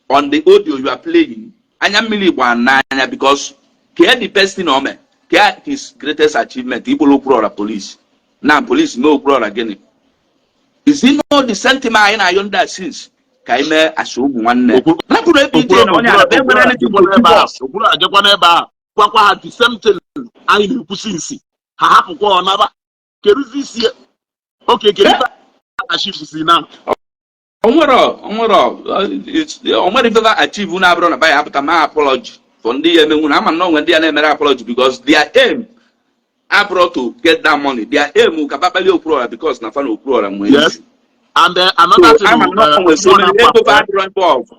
on the audio you are playing, anya mmiri gba n'anya, because kee the best thing o mee, kee his greatest achievement, ikpụrụ Okwuluọra police na police mee Okwuluọra gịnị? Is it not the sentiment anyị na-ayọ ndị a since ka anyị mee asa ụmụ nwanne rapụrụ ebe ije na onye a ebe nwere anything to give us? Okwuru ajekwa n'ebe a gwakwa ha the same thing anyị na-ekwusi nsi ha hapụkwa ọnaba keruzi isi oke kedu ife achieve si na? Onwere ife achieve na-abụrụ na baya apụta ma apology for ndị ya emenwu na ama na onwe ndị ya na-emere apology, because their aim abụrụ to get that money. Their aim ka bakpali Okwuluọra, because na fa na Okwuluọra nwee issue. And another So thing, ama na onwe so many ego fa adịrọ involved.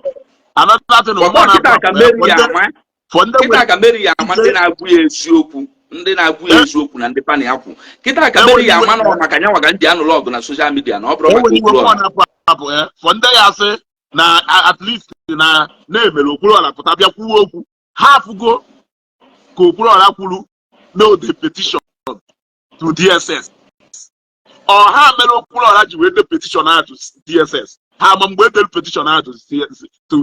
Another thing, But kịta ka Mary ya ama for ndị kịta ka Mary ya ama ndị na-agwụ ya eziokwu, ndị na-agwụ ya eziokwu na ndị pani akwụ. Kịta ka Mary ya ama na ọ maka nyanwa ka ndị anụlụ ọgụ na social media na ọ bụrụ maka enwere iwe Okwuluọra. mmụọ na-apụ apụ for ndị ya sị na at least na na-emere Okwuluọra pụta bịa kwuo okwu, ha afụgo ka Okwuluọra kwuru no the petition to DSS. Ọ ha mere Okwuluọra ji wee de petition ahụ to DSS? Ha ama mgbe edere petition ahụ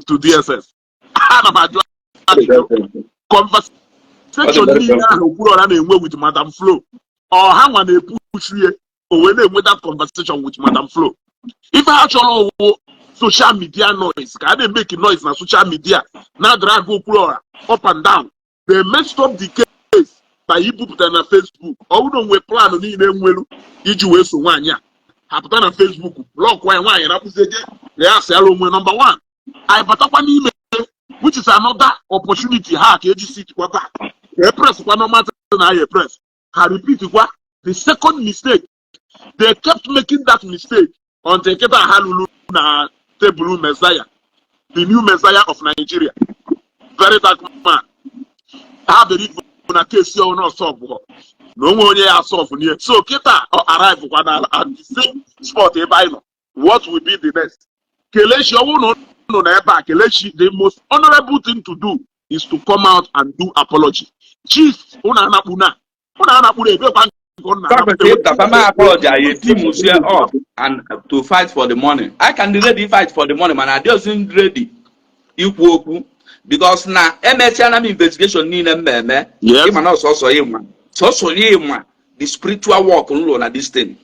to DSS? Ana m ajụ ajụjụ. Conversation niile ahụ Okwuluọra na-enwe with Madam Flo, ọ ha nwa na-epuchu ya o wee na-enwe that conversation with Madam Flo? Ife ha chọrọ owu social media noise, ka a na-emeki noise na social media na drag Okwuluọra up and down. They messed up the case by ibupụta na Facebook. Ọ bụrụ na onwe plan niile nwelu iji wee so nwaanyị a, ha pụta na Facebook block nwaanyị, nwaanyị rapụzie ya asịara onwe. Number one, anyị batakwa n'ime, which is another opportunity ha ka eji sit kwa back ka e press kwa normal thing na ya press, ha repeat kwa the second mistake. They kept making that mistake until kịta ha lulu na tebụl Messiah, the new Messiah of Nigeria, Very Dark Man. Ha believe na case ọhụrụ na ọsọfụ na onwe onye ya asọfụ nie. So kịta ọ arrive kwa na at the same spot ebe anyị nọ. What will be the next? Kelechi, ọwụ na nọ na ebe a, Kelechi, the most honorable thing to do is to come out and do apology. Gist ụnụ anakpu na ụnụ anakpuru ebekwa nke ụnụ na-anakpu. Papa apology, I team share up and to fight for the money. I can be ready fight for the money, mana adịghịzi ready ikwu okwu, because na emechiana m investigation niile m eme. Ịma na ọsọsọ ịma, sọsọ ya ịma the spiritual work m lụrụ na this thing.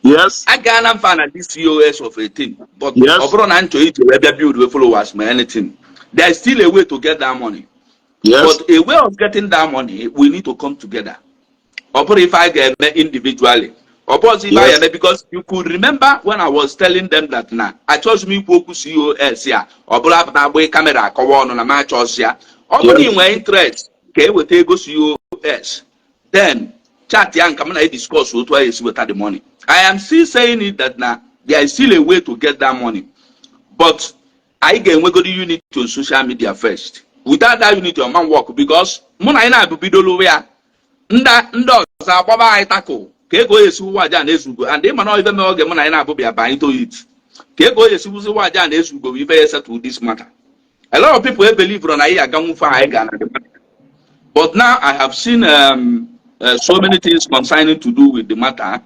Agaala m fa na this COS of 18, but ọ bụrụ na nchọ ije wee bịa build with followers ma anything, there is still a way to get that money. But a way of getting that money, we need to come together. Ọ bụrụ ife anyị ga-eme individually, ọ bụghịzi ife anyị ga-eme, because you could remember when I was telling them that na achọghịzi m ikwu okwu COS ya, ọ bụrụ apụta agba camera akọwa ọnụ na m achọghịzi ya. Ọ bụrụ na ị nwee interest ka e weta ego COS, then chat ya nka m na discuss otu anyị esi weta the money. I am still saying it that na there is still a way to get that money, but anyị ga-enwegodi unity on social media first. Without that unity, ọ man work, because mụ na anyị na-abụ ya ndị ndị ọzọ agbaba anyị tackle ka ego ya esi wụwa aja na-ezugo. And ịma na ife mee oge mụ na anyị na-abụbịa banye to it, ka ego ya esi wụzi aja na-ezugo bụ ife ya settle this matter. A lot of people e believe na anyị aga nwufe anyị ga na the matter. But now I have seen so many things concerning to do with the matter.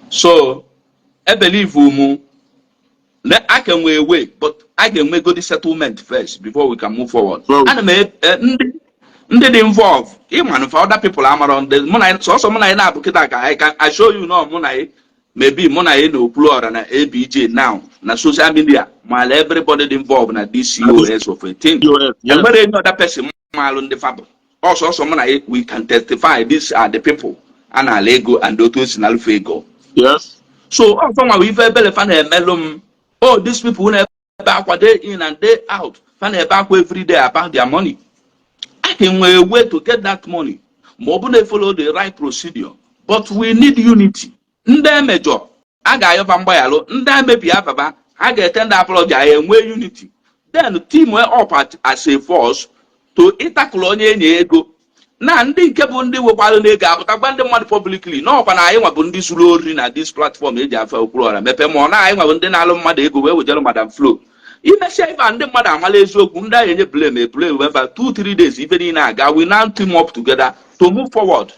So I believe umu na a can nwee way, but a ga-enwegodi settlement first before we can move forward. Ana m ndị dị involve, ịma for other people amarọ ndị mụ na sọsọ mụ na ya na-abụ kịta ka I can assure you na mụ na ya, maybe mụ na ya na Okwuluora na ABJ now na social media maala everybody dị involved na this COS of a thing. COS, yes. Enwere any other person maalụ ndị fabụ ọsọsọ mụ na ya, we can testify these are the people a na-ala ego and otu o si na-alụfe ego. So ọfọ nwa bụ ife ebele fa na-emelụ m. Oh, these people na-ebe akwa day in and day out, fa na-ebe akwa every day about their money. I can nwee a way to get that money ma ọ bụ na follow the right procedure, but we need unity. Ndị emejọ a ga-ayọba mgbaghalụ, ndị emebi ababa a ga-etender apology, anyị enwee unity, then team up as a force to ịtakụlụ onye enyi ego na ndị nke bụ ndị nwekwara n'ego apụta gwa ndị mmadụ publicly na ọkwa na anyị nwa bụ ndị zuru ori na this platform eji afa Okwuluora mepee, ma ọ na anyị nwa bụ ndị na-alụ mmadụ ego wee wejere Madam Flo. Imesịa ife a, ndị mmadụ amala eziokwu, ndị ahụ enye blame, eblame wefa 2-3 days, ife niile aga. We now team up together to move forward.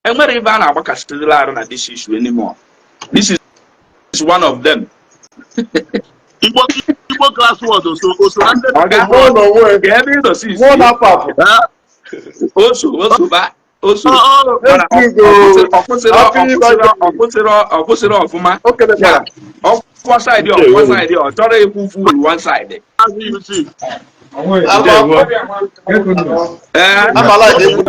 Enwere ife a na-agbakasịrịla arụ na this issue anymore. This is one of them. Igbo Class World oso na ndị Ọ ga- Mụ na onwe Ka ebe ị nọ si mụ na apụ. Eh? Oso oso ba oso. Oh. Mana Ezugo. ọ kwụsịrị Happy birthday. ọ kwụsịrị ọfụma. O kelekwara. Ọkwụkwọ side, ọkwụkwọ side, ọ chọrọ ikwu full one side. Maazị UC. Ndewo. Ee. Amala dị egwu.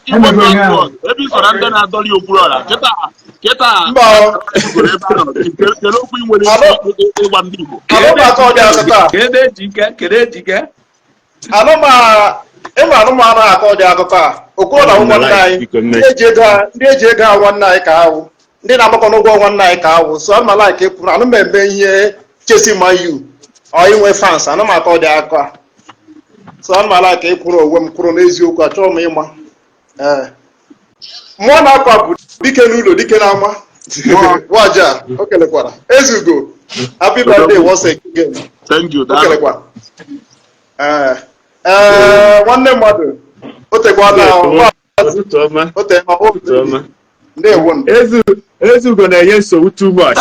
Igbo Class World, ebe i so na ndị na-adọli Okwuluora kịta kịta. Mba o. Goro ebe ahụ, kedu okwu ị nwere ịgwa ndị Igbo? Anụ m aka ọ dị akụkọ a. Kedu ejike, kedu ejike? Anụ m ịma anụ m anaghị akọ dị akụkọ a. Okwuru na nwanne anyị, ndị eji ego ha, ndị eji ego ha nwanne anyị ka awụ, ndị na-agbakọ n'ụgwọ nwanne anyị ka awụ. So ama like ekwuru anụ m eme ihe chesi ma yu ọ inwe fans, anụ m akọ dị akụkọ a. So anụ m like ekwuru onwe m kwuru n'eziokwu, achọrọ m ịma. Ee, mmụọ na-akwa bụ dike n'ụlọ, dike n'ama waja. O kelekwara. Ezugo, happy birthday once again. Thank you. O Daalụ. kelekwara. Ee, nwanne mmadụ, o tekwana. Ụtụtụ ọma. O te Ụtụtụ ọma. Ndewo. Ezu Ezugo na-enye nsogbu too much.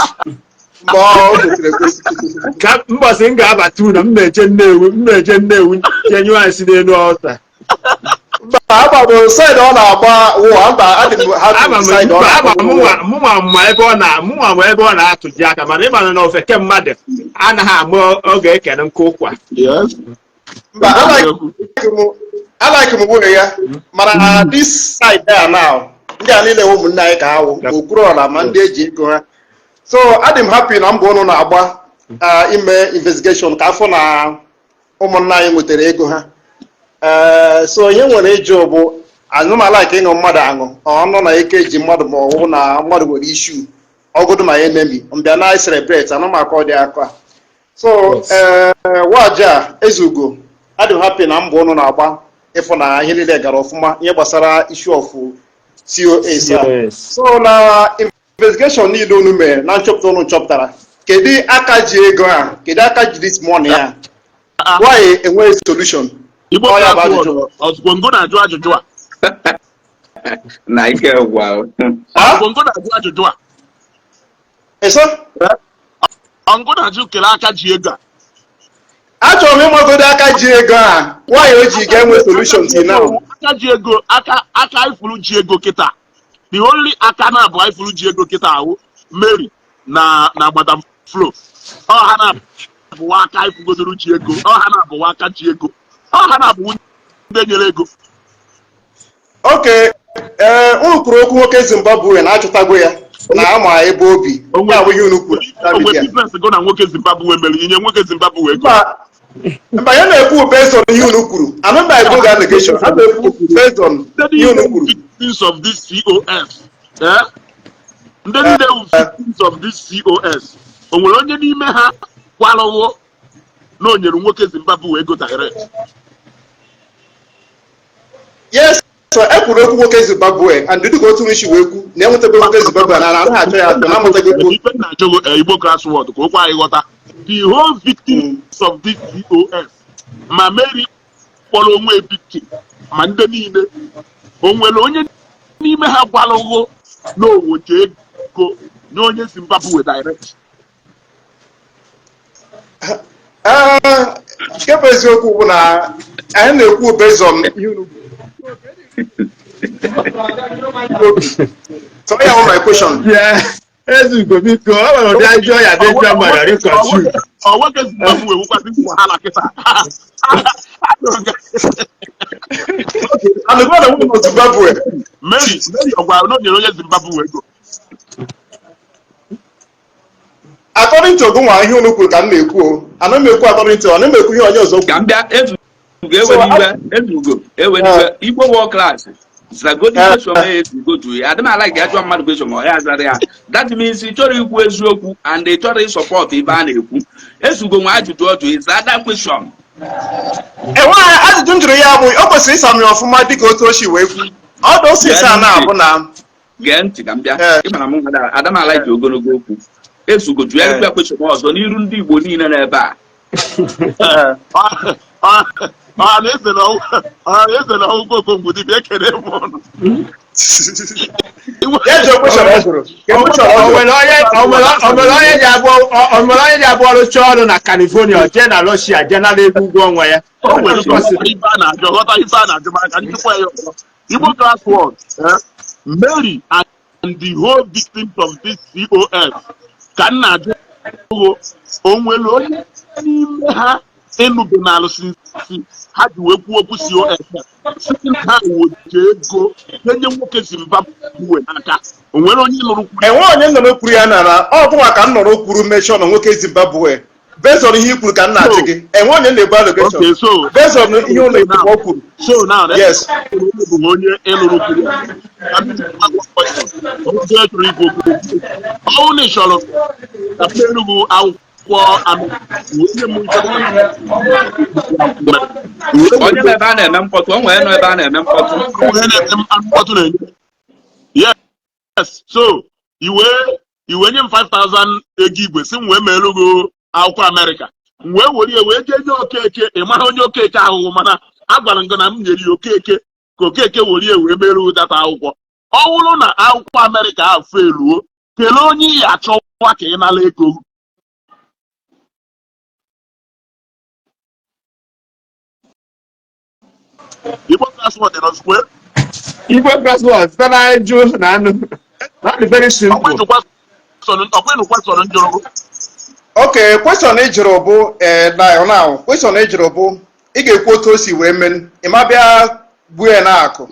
Mgbe ọ kwesịrị ekwesị. Ka mbọsị m ga-abata unu, m na-eje Nnewi, m na-eje Nnewi jee nyụọ nsị n'elu ọta. Mba, agba bụ side ọ na-agba wụ mba, adị m Ama happy m side ọ mba, ama na-agba m wụ. mụnwa ma ebe ọ na mụnwa ma ebe ọ na-atụji aka, mana ịma na ofeke mmadụ anaghị ama oge ekene nke ụkwa. Yes. Mba, alike m nwunye ya, mana na this side there now, ndị a niile wụ ụmụnne anyị ka ha wụ, ma Okwuluọra ma ndị eji ego ha. So adị m happy na mbọ ụnụ na-agba ime investigation ka afọ na ụmụnne anyị nwetara ego ha. Ee, so ihe nwere ịjụ bụ anụmala ka ịṅụ mmadụ aṅụ ọnụ na ike ji mmadụ, ma ọ bụ na mmadụ nwere issue ọgụdụ ma enemy mbịa na celebrate anụmakọ dị akọ. So ee, waja Ezugo, adị m happy na mbọ ụnụ na-agba ịfụ na ihe niile gara ọfụma, ihe gbasara issue of COS a. So na investigation niile unu mere na nchọpụta unu chọpụtara, kedu aka ji ego a? Kedu aka ji this money a? Why enweghị solution? Igbo Ọ ya bụ Class ajụjụ. World, ozugbo ngo na-ajụ ajụjụ a. Na ike gwa. Ha? Ozugbo ngo na-ajụ ajụjụ a. Eso? Ọngụ na-ajụ kele aka ji ego a. Achọrọ m ịmagodo aka ji ego a, why o ji ga-enwe solution till now? Aka ji ego, aka ifuru ji ego kịta, the only aka na-abụ ifuru ji ego kịta ahụ, Mary na Madam Flo. Ọ ha na-abụwa aka ifugodoro ji ego, ọ ha na-abụwa aka ji ego, ọ ha na-abụ ndị nyere ego. Oke, ee, unu kwuru okwu nwoke Zimbabwe na-achọtago ya na ama ebe obi ya abụghị unu kwuru na Onwe media. Business go na nwoke Zimbabwe mere inye nwoke Zimbabwe ego. Mba mba, ya na-ekwu based on ihe unu kwuru. Anụmba ego ga allegation a na-ekwu based on ihe unu kwuru. Victims of this COS, eh? Ndị niile wụ victims of this COS, o nwere onye n'ime ha kwarụwo na o nyere nwoke Zimbabwe ego direct? Yes, so e kwuru okwu nwoke Zimbabwe and dịka otu isi wee kwu na enwetago nwoke Zimbabwe na anaghị achọ ya achọ na amụtago okwu. Ife na-achọgo Igbo Class World ka okwu anyị ghọta, the whole victims of this COS, ma Mary kpọrọ onwe victim, Ma ndị niile, o nwere onye n'ime ha gwalụgo na owoje ego nye onye Zimbabwe direct? Ee, nke bụ eziokwu bụ na anyị na-ekwu based on ihe unu kwuru. So ya bụ my question. Yeah. Ezugo, biko, o nwere ụdị ajọ ya dị njọ mmadụ dị confused. Ọ nwoke Zimbabwe nwekwazi wahala kịta. And the brother who Zimbabwe. Mary, ọ gwara na o nyere onye Zimbabwe ego? According to Ogunwa, ihe unu kwuru ka m na-ekwu o. Ana m ekwu according to, ana m ekwu ihe onye ọzọ Ka kwuru. m bịa, Ezugo, ewe n'iwe. Ezugo, ewe n'iwe. Igbo World Class, zagodi question. E Ezugo jụrụ ya, adị m ala ajụọ mmadụ question ma ọ ya azara ya. That means ị chọrọ ikwu eziokwu and ị chọrọ ịsupport ibe a na-ekwu. Ezugo nwe ajụjụ ọ jụ, ịza that question. Enweghị ajụjụ m jụrụ ya bụ o kwesịrị ịsa m ya ọfụma dịka otu o si wee kwu. Ọdụ osisi a na-abụ na Gee ntị ka m bịa. Ee. Ị mara m nwa adamala ji ogologo okwu. Ezugo, jụ ya Ee. question ọzọ n'iru ndị Igbo niile n'ebe a. Ọha na eze na ọgwụgwọ Okongwu dibịa, ekele m ụnụ. Ya jụọ question ọ jụrụ. Ke question ọ O jụrụ. nwere onye ji abụ ọrụcha ọrụ na California, o jee na Russia, jee nara ego ụgwọ ọnwa ya? O nwere ife a na-ajụ, ghọta ife a na-ajụ, maka njikwa ya ọzọ. Igbo Class World, Mary and the whole victims of this COS, ka m na-ajụ, o nwere onye n'ime ha ịnụbe n'alụ sinsi ha ji wee kwuo okwu COS a, si na ha woje ego nye nwoke Zimbabwe n'aka? O nwere onye nụrụ kwuru? Enwe onye nọrọ kwuru ya na ọ bụnwa ka m nọrọ kwuru mention nwoke Zimbabwe based on ihe i kwuru ka m na-achị gị. Enwe onye na-ebu allegation Okay, so based on ihe ụlọ ikwu kwuru. So now, Yes. bụ onye ịlụrụ kwuru ya. Onye chọrọ ikwu okwu, ọnwụ na ị chọrọ ka m Enugu akwụkwọ amị wee nye m ife. Onye nọ ebe a na-eme mkpọtụ, o nwere nọ ebe a na-eme mkpọtụ. Onye na-eme mkpọtụ na-enye. Yes, so iwe nye m 5000 ego igwe, si m wee meelu gị akwụkwọ Amerịka, m wee were ya wee jee nye Okeke. Ị mara onye Okeke ahụhụ, mana a gwara m gị na m nyere ya Okeke ka Okeke were ya wee meelu gị data akwụkwọ. Ọ bụrụ na akwụkwọ Amerịka ahụ feluo, kelee onye ị achọwa ka ị nara ego. Igbo Class World nọ square. Igbo Class World, site na ịjụ na anụ. That is very simple. Ọkwa question m jụrụ. Okay, question ị jụrụ bụ now now question ị jụrụ bụ ị ga-ekwu otu o si wee mee, ị ma bịa gbuo ya n'akụ.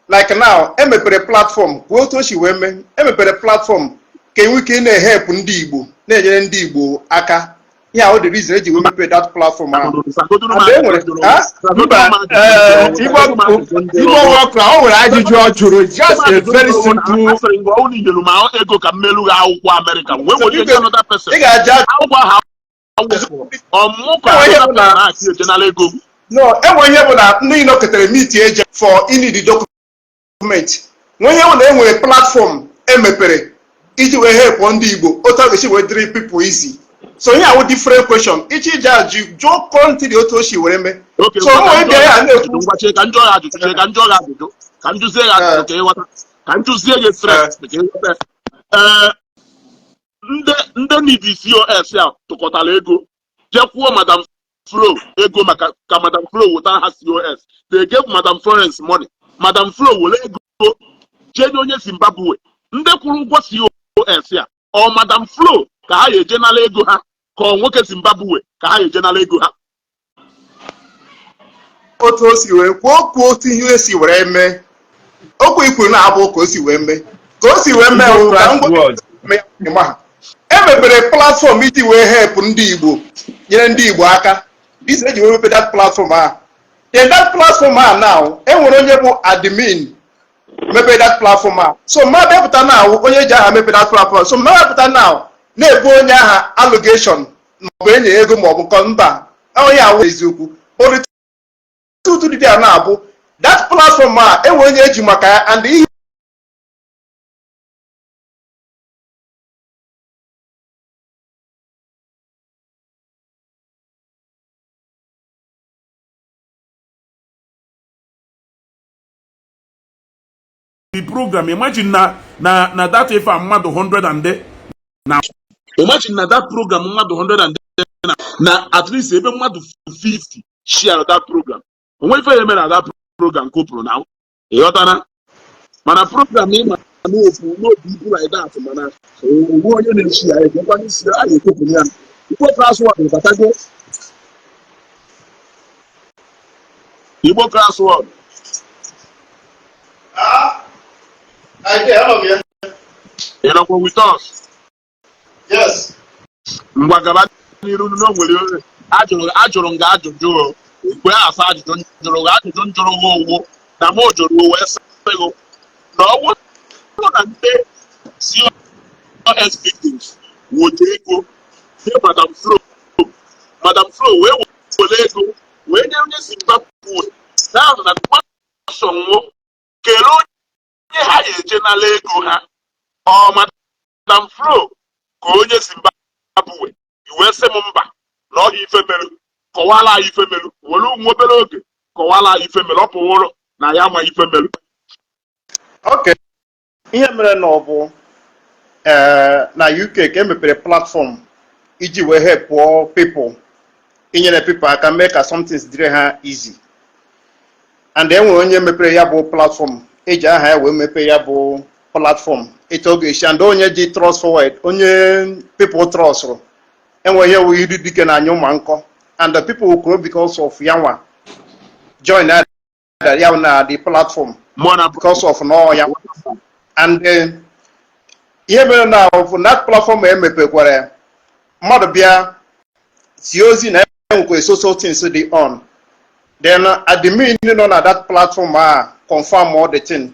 Like now, emepere platform, kwuo otu o si wee mee. Emepere platform ka enwe ike ị na-ehepụ ndị Igbo, na-enyere ndị Igbo aka. Ihe ahụ the reason eji wee mepee that platform ahụ. And e nwere ha? Mba, Igbo World Class, o nwere ajụjụ ọ jụrụ, just a very simple. Asịrị m gị, ọnwụ na inyelu m ego ka m melu gị akwụkwọ Amerịka, wee were nye another person Ị ga-aja akwụkwọ ahụ awụfụ ọmụ ka Enwe ihe bụ another na person na-achị ejenala ego m. No, enwe ihe bụ na ndị nọketere meet eje for inid document. Nwe ihe bụ na enwere platform emepere iji wee help ndị Igbo otu a ga-esi wee dịrị people easy. So ihe awụ different question ichi ije ajụ jụọ kọntịrị otu o si were mee. Okay, So ngwa, onwe ka bịa ya m jụọ gị na-ekwu ajụjụ, ngwa, chee ka m jụọ gị ajụjụ, chee ka m jụọ gị ajụjụ, ka m jụzie gị ajụjụ ka ị ghọta, ka m jụzie gị straight ka ị ghọta. Ee, ndị need COS a tụkọtara ego jee kwụọ Madam Flo ego maka ka Madam Flo weta ha COS. They gave Madam Florence money. Madam Flo were ego jee nye onye Zimbabwe. Ndị kwụrụ ụgwọ COS a, ọ Madam Flo ka ha ga-eje nara ego ha, ka ọ nwoke Zimbabwe ka ha ga-eje nara ego ha? Otu o si wee kwuo okwu, otu ihe si were mee okwu ikwuru na-abụ ka o si wee mee, ka o si wee mee Igbo wụ ka Class ngwa World. mee ha. Emepere platform iji wee help ndị Igbo, nyere ndị Igbo aka. This eji wee mepe that platform ahụ. Then that platform ahụ now, enwere onye bụ admin mepe that platform ahụ. So mmadụ bịapụta now, onye ji aha mepe that platform, so mmadụ bịapụta now na-ebu onye aha allegation maọbụ enye ego maọbụ nkọ, mba, onye awụ eziokwu. But the truth dị there na-abụ that platform a, enwere onye eji maka ya and ihe program. Imagine na that ife a mmadụ 100 and na imagine na that program mmadụ 100 and na at least ebe mmadụ 50 share that program, onwe ife ya eme na that program kopụrụ na ịghọtana. Mana program ịma n'ofu n'obi ibu like that, mana onwe onye na-echi ya ekekwa n'isi a ga-ekopụrụ ya. Igbo Class World batago. Igbo Class World. Ah, I dey, anọ m ya. Ị nọkwa with us? Yes. Ngwa, gaba n'iru. Na o nwere ajụrụ m gị ajụjụ o kwe asa ajụjụ m jụrụ gị. Ajụjụ m jụrụ gị owo na m jụrụ o wee sị gị na ọ bụrụ na ndị COS victims wote ego nye Madam Flo, Madam Flo wee were ego wee nye onye Zimbabwe na na question nwụ kelee onye ha ga-eje nala ego ha, ọ Madam Flo ka onye Zimbabwe? Wee sị m mba, na ọhịa ife merụ. Kọwala anyị ife merụ, were nwa obere oge kọwala anyị ife merụ. Ọ pụwụrụ na ya ma ife merụ. Okay. Ihe mere na ọ bụ na UK ka emepere platform iji wee helpụọ people, inyere people aka mee ka something dịrị ha easy, and e nwere onye mepere ya bụ platform, eji aha ya wee mepee ya bụ platform etu ọ ga-esi, and onye ji trust forward, onye people trustụrụ enwe ihe wụ iri dike na anya ụma nkọ, and the people kwuru because of ya nwa join ya na the platform mụọ na because of nọ ya. And ihe mere na bụ that platform emepekwara, mmadụ bịa tie ozi na enwekwa social things dị on, then admin nọ na that platform a confirm all the thing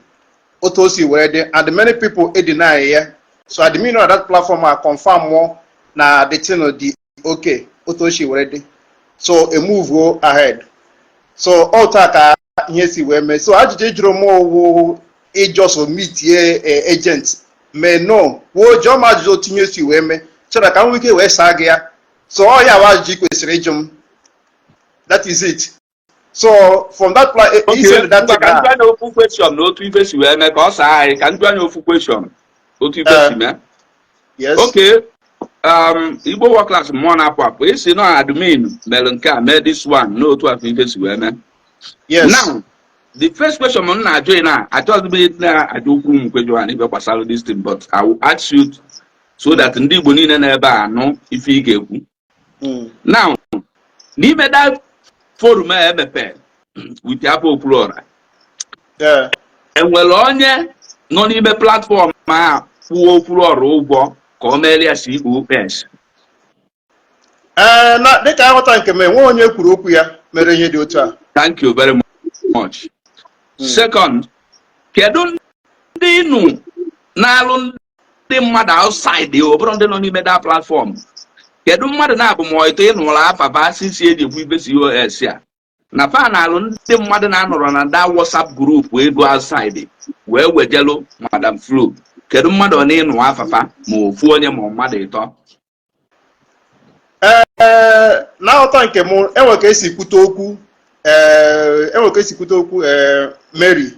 otu o si wee dị, and many people e deny ya. So admin nọ na that platform a confirm na the thing dị okay otu o si wee dị, so a move go ahead. So otu a ka ihe si wee mee. So ajụjụ ị jụrụ m owu ịjọso meetie agent mee no kwuo, jụọ m ajụjụ otu ihe si wee mee chọrọ ka m nwee ike wee saa gị ya. So ọ ya bụ ajụjụ ị kwesịrị ịjụ m. That is it. So from that plan Okay, that ngwa, ka njụ anya ofu question na otu ife si wee mee ka ọ saa anyị. Ka njụ anya ofu question otu ife si mee. Yes. Okay, Igbo World Class, mmụọ na-apụ apụ, isi nọ admin mere nke a mee this one n'otu afọ ife si wee mee. Yes. Now, the first question m na-ajụ ị na achọghị m na-ajụ okwu m kwejo ha n'ife gbasara this thing, but I will ask you so that ndị Igbo niile na-ebe a anụ ife ị ga-ekwu. Now, n'ime that forum a emepe with afọ Okwuluọra, enwere onye nọ n'ime platform a kwụọ Okwuluọra ụgwọ ka o meere ya COS? Ee, na dịka aghọta nke m, enwe onye kwuru okwu ya mere ihe dị otu a. Thank you very much. Second, kedu ndị nụ na-alụ ndị mmadụ outside, ọ bụrụ ndị nọ n'ime that platform? Kedu mmadụ na-abụ ma ịtọ ịnụrụ afa sisi eji ekwu ibe COS a na fa na-alụ ndị mmadụ na-anọrọ na that WhatsApp group ego outside wee wejelu Madam Flo? Kedu mmadụ ọ na-ịnụ afafa, ma ofu onye ma mmadụ ịtọ? Ee, na nghọta nke m, enwe ka esi kwute okwu. Ee, enwe ka esi kwute okwu. Ee, Mary,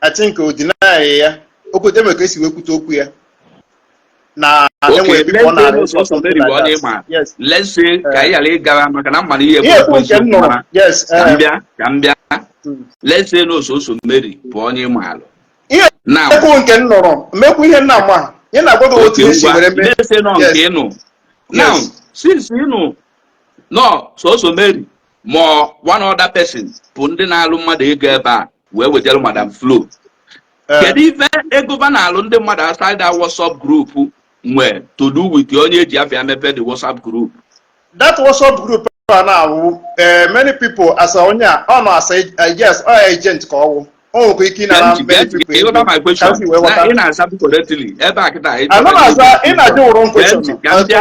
I think o deny ya okwu. Enwe ka esi wee kwute okwu ya na enwere people ọ na-arị let's say Mary bụ onye ịma. Yes. Let's say ka anyị ghara ịgawa maka na mmara ihe ihe bụ ekwu nke m eziokwu nụrụ mana yes. ka m bịa, ka m bịa. Let's say na ososo Mary bụ onye ịma alụ. Ihe Now, ekwu nke m nụrụ mekwu ihe nna ama ihe na-agwa gị otu oke esi ngwa were mee. Let's say nọ Yes. nke ịnụ now, since ịnụ nọ soso Mary ma one other person bụ ndị na-alụ mmadụ ego ebe a wee wejere Madam Flo, kedu ife ego ba na-alụ ndị mmadụ outside that WhatsApp group nwee to do with onye eji afịa mepe the WhatsApp group? That WhatsApp group a na-awụ many people as onye a ọ nọ as a yes, ọ agent ka ọ wụ, o nwekwa ike ịnara many people Ịghọta ego. my Ka question? m si wee Na ghọta. Ị na-asa m correctly ebe a kịta. Ana m aza. Ị na-ajụ wrong question.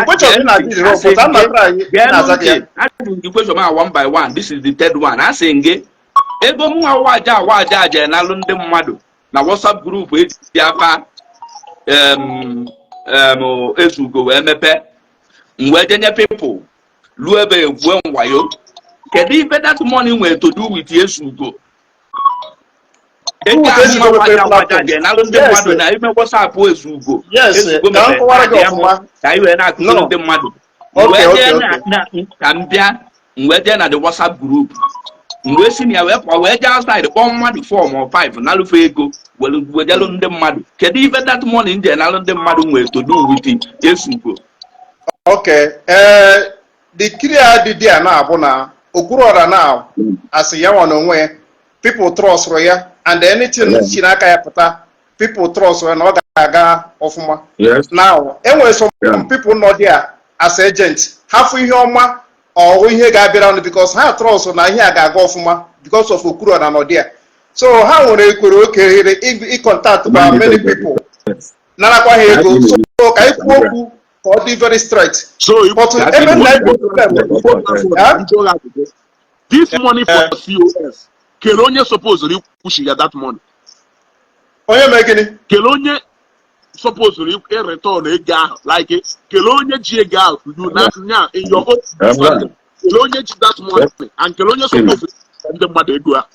Question ị na-ajụ is wrong, but I'm not trying na-aza gị ya. Ajụ gị question ma one by one. This is the third one. A sị gị ego mụ nwa aja awa aja aja n'alụ ndị mmadụ na WhatsApp group eji afa ezugo wee mepe m wee jenye people ruo ebe egwue nwayo, kedu ife that money nwere to do with ezugo? Ego Who ahụ ezigbo nwa mepere gwaja gwaja platform? je nalụ ndị Yes. mmadụ na ime WhatsApp Ezugo. Yes, Ezugo ka m mepere kọwara gị kaadị ahụ ọfụma. ka anyị wee na-akụziri No. ndị mmadụ. Okay, Wee jee okay, ka m bịa, m wee jee na the WhatsApp group, m wee si na ya wee pụọ, wee jee outside, kpọọ mmadụ 4 ma 5, nalụfe ego were wejelụ ndị mmadụ. Kedu ife that money m je nalụ ndị mmadụ nwere to do with Ezugo? Okay. The clear dị there now bụ na Okwuluora now, as ya nwa n'onwe ya, people trust ya, and anything si n'aka ya pụta, people trust ya na ọ ga-aga ọfụma. Now, enwere some people nọ there as agent, ha fụ ihe ọma ọhụ ihe ga-abịara nụ because ha trust na ihe a ga-aga ọfụma because of Okwuluora nọ there. So ha nwere ekwere oke ịcontact kwa many people, narakwa ha ego. So ka anyị kwuo okwu ka ọ dị very straight. So But ebe nna Igbo, this money for COS, kere onye suppose ikwuchi ya that money? Onye mee gịnị? Kele onye suppose return ego ahụ, like kele onye ji ego ahụ to you na nya in your own understanding. Kele onye ji that money and kele onye suppose ndị mmadụ ego ahụ?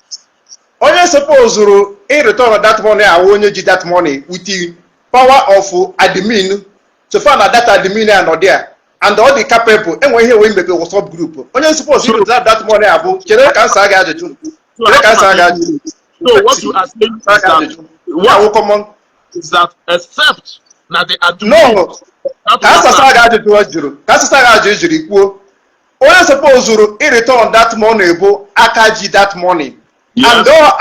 Onye supposed return that money ahụ, onye ji that money with the power of admin. So far na that admin a nọ there and all the capable, enwe ihe wee mepe WhatsApp group. Onye suppose return that money abụ, chere ka nsa gị ajụjụ, chere ka nsa gị ajụjụ. So what you are saying is that what what common is that except na the admin No, ka asasa gị ajụjụ ọ jụrụ, ka asasa gị ajụjụ jiri kwuo, onye supposed return that money bụ aka ji that money and all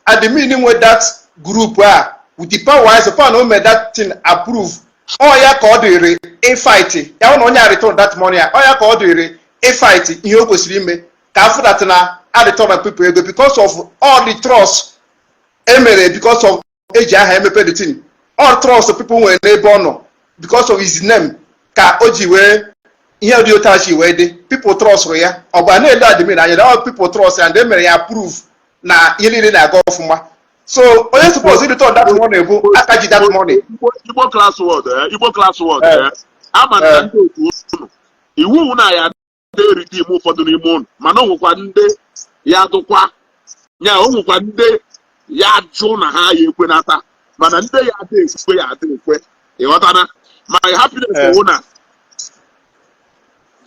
admin nwe that group a with the power. So far na o mee that thing approve, ọ ya ka ọ dịrị ịfight ya hụ na onye a return that money a. Ọ ya ka ọ dịrị ịfight ihe o kwesịrị ime ka afụ that na a return people ego because of all the trust emere, because of eji aha emepe the thing, all trust people nwere n'ebe ọ nọ because of his name, ka o ji wee ihe dị otu a chi wee dị. People trust ya, ọ bụ a na-ele admin anya, all people trust ya and e mere ya approve na ihe niile na-aga ọfụma. So onye suppose return that money bụ aka ji that money. Igbo class world, Igbo class world, ama na ndị otu unu iwu na ya ndị redeem ụfọdụ n'ime unu, mana o nwekwa ndị ya dụkwa ya, o nwekwa ndị ya jụ na ha ya ekwenata, mana ndị ya ada ekwe, ya ada ekwe. Ịghọtana? My happiness wụ na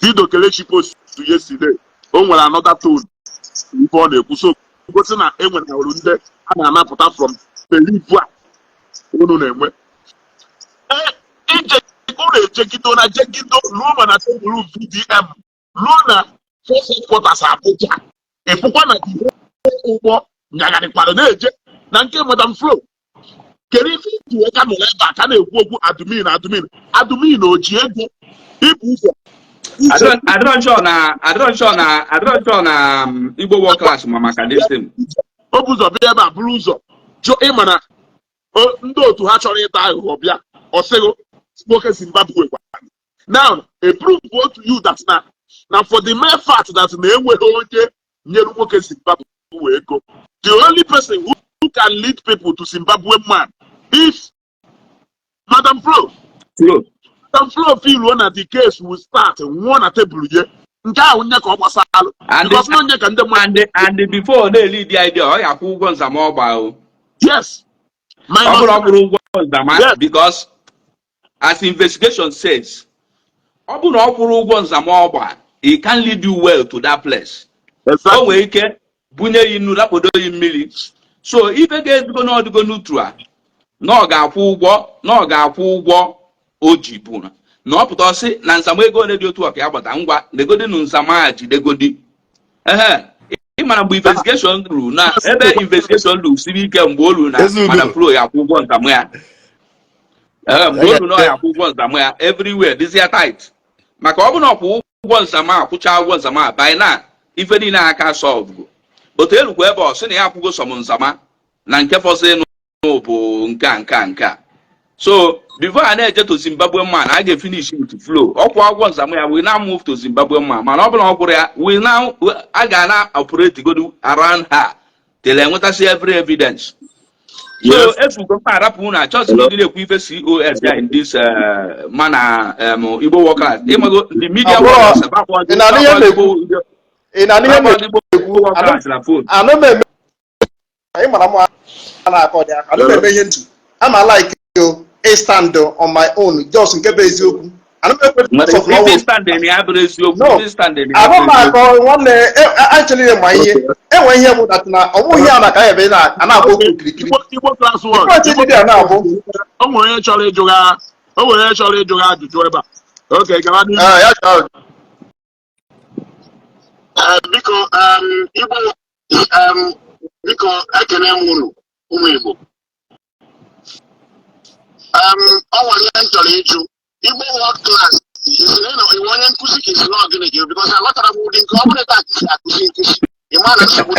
video Kelechi post yesterday, o nwere another tone ife ọ na-ekwu, so gosi na e nwere ọrụ ndị a na-anapụta from belief a unu na-enwe. Ije unu ejegido na jegido ruo ma na tebụl VDM, ruo na force headquarters Abuja, ịfụkwa na ụgbọ nyagharịkwara na-eje na nke Madam Flo. Kedu ife iji wee ka nọrọ ebe a ka na-ekwu okwu admin, admin, admin? O ji ego ibu ụzọ. Adịrọ sure na Igbo world class ma maka this thing. O bụ ụzọ bịa ebe a, buru ụzọ jụ ịma na ndị otu ha chọrọ ịta aghụghọ bịa, ọ sịghị nwoke Zimbabwe gwa. Now a proof to you that na for the mere fact that na enweghị onye nyere nwoke Zimbabwe ego, the only person who can lead people to Zimbabwe man is Madam Flo. Flo. Madam Flo feel na the case will start nwụọ na tebụl ye nke ahụ nye ka ọ gbasalụ And because na onye ka ndị mmadụ and before na-eli the idea, ọ ya akwụ ụgwọ nzama ọgba o. Yes. Ọ bụrụ ọ kwụrụ ụgwọ nzama because as investigation says, ọ bụrụ na ọ kwụrụ ụgwọ nzama ọgba, it can lead you well to that place. O nwere ike bunye ya inu, lakpodo ya mmiri. So ife ga-ezigo na ọdịgo neutral na ọ ga-akwụ ụgwọ, na ọ ga-akwụ ụgwọ o ji bụ na ọ pụta ọsị na nzama ego ole dị otu a ka ya gbata. Ngwa, legodi nụ nzama a, jidegodi. Ehe, ị mara mgbe investigation ruru na ebe investigation ruru siri ike, mgbe o ruru na Ezugo. Madam Flo ya akwụ ụgwọ nzama ya. Ee, mgbe o ruru na ọ ya akwụ ụgwọ nzama ya, everywhere dịzịa tight, maka ọ bụ na ọ kwụ ụgwọ nzama a, kwụchaa ụgwọ nzama a, by na ife niile aka solve otu elukwa ebe ọ sị na ya akwụgo sọm nzama na nke fọsịnụ bụ nke a, nke a, nke a. So before a na-eje to Zimbabwe man, a ga-efinish with Flo. Ọkwụ ụgwọ nzama ya, we now move to Zimbabwe man. Mana ọ bụla ọ gwụrụ ya, we now a ga na operate godu around her till enwetasị every evidence. So efugo mpa arapụ unu, achọghịzị m ịdị na-ekwu ife COS ya in this mana Igbo workers, ịmago the media Abụọ, workers. ị na-anụ ihe m na-ekwu? Ị na-anụ ihe m Igbo na-ekwu? workers na phone. Anụ m eme, ị mara m. Na-akọ dị aka. Ana m eme ihe ntụ. Ama like o stand on my own, just nke bụ eziokwu. Ana m ekwe Mana of na ife standing ya bụrụ eziokwu. No. Ife standing ya Ahụ m bụrụ eziokwu. akọ nwanne, actually ma ihe enwe ihe bụ that na ọ bụghị ya na ka anyị ebe a na-agba okwu okirikiri. Igbo Class World. Point dị a na-abụ O nwere onye chọrọ ịjụ gị ajụjụ ebe a. Okay, gaba n'ihu. Eh, ya chọrọ. Biko, Igbo, biko, ekene m unu, ụmụ Igbo. Ọ nwere ihe m chọrọ ịjụ Igbo World Class. Isi na iwe onye nkụzi ka isi na ọgịnị gị? Because aghọtara m ụdị nke ọ bụrụ taa ka isi akụzi nkụzi. Ị ma na nsogbu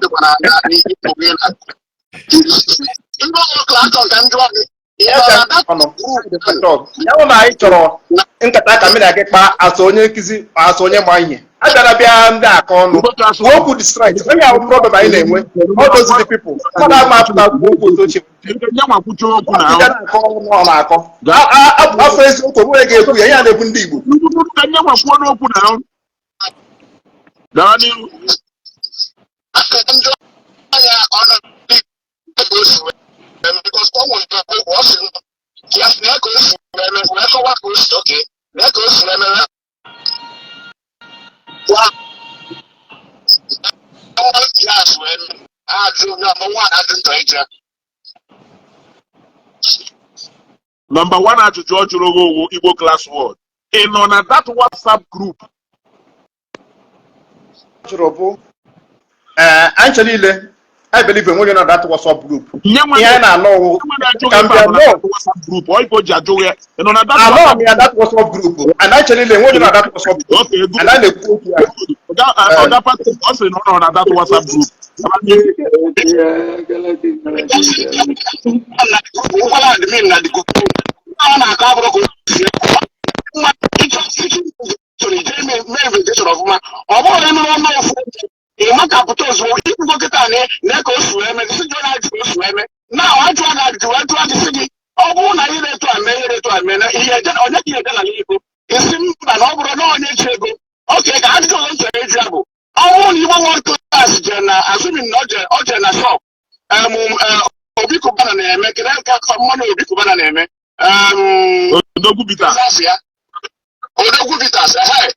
dịkwa na Igbo gị na Igbo World Class. Chọrọ ka m jụọ gị, ị Ya nọ ka na that ọnụ group? Ya bụ na anyị chọrọ nkata ka mmiri gị kpaa asụ onye nkụzi, asụ onye ma ihe abịara bịa ndị akọ ọnụ Igbo Class kwuo okwu distract onye ahụ. Problem anyị na-enwe, all those the people mmadụ ama apụta kwuo okwu otu ochie. Nye nwa kwuchie okwu na Ndị na-akọ ọnụ ọ na-akọ afọ eziokwu onwe ga-ekwu ya, ihe a na-ekwu ndị Igbo. Ka nye nwa kwuo n'okwu na gawa n'ihu. Aka njọ ya ọnụ ka o si wee mee, because ọ nwere okwu ọ sị ya sị na ka o si wee mee, wee kọwaa ka o si oke na ka o si wee mee gwa ya si wee mee. Ajụ ya ma nwa ajụ ntọ ije. Number one ajụjụ ọ jụrụ gị owu, Igbo Class World, ị nọ na that WhatsApp group? Jụrụ bụ ee, anyị niile, I believe enweghị na that WhatsApp group. Nye nwa Ihe anyị na-anọ ọwụ na-ajụ ka gị m ife bịa a bụ na no that WhatsApp group ọ ife o ji ajụ ya, ị nọ na that anọ WhatsApp m ya that WhatsApp group, and anyị niile enweghị na that WhatsApp group. Okay, good. And anyị na-ekwu okwu ya. Ọga Patrick, ọ sị na ọ nọ na that WhatsApp group. Gaba n'ihu. Ụkwara admin na the group ọ na-akọ abụrụ ka o si nwa ịchọ ịchọ ije mee investigation ọfụma. Ọ bụrụ na ịnụrụ ọnụ ofu, ị makapụta ozugbo ikwugo kịta na na ka o si wee mee, si jụọ na ajụ ka o si wee mee na ajụọ gị ajụjụ wee jụọ gị, sị gị ọ bụrụ na ihe na-etu a mee, ihe na-etu a mee na ihe onye ka ihe eje n'ala Igbo, isi mba na ọ bụrụ na onye ji ego oke ka ajụjụ ọzọ m chọrọ ịjụ ya bụ, ọ bụrụ na Igbo World Class jere na, assuming na ọ jere na shop Obi Cubana na-eme, kedu ka mmanụ Obi Cubana na-eme? Odogwu Bitters. Bitters ya, Odogwu Bitters, ehe,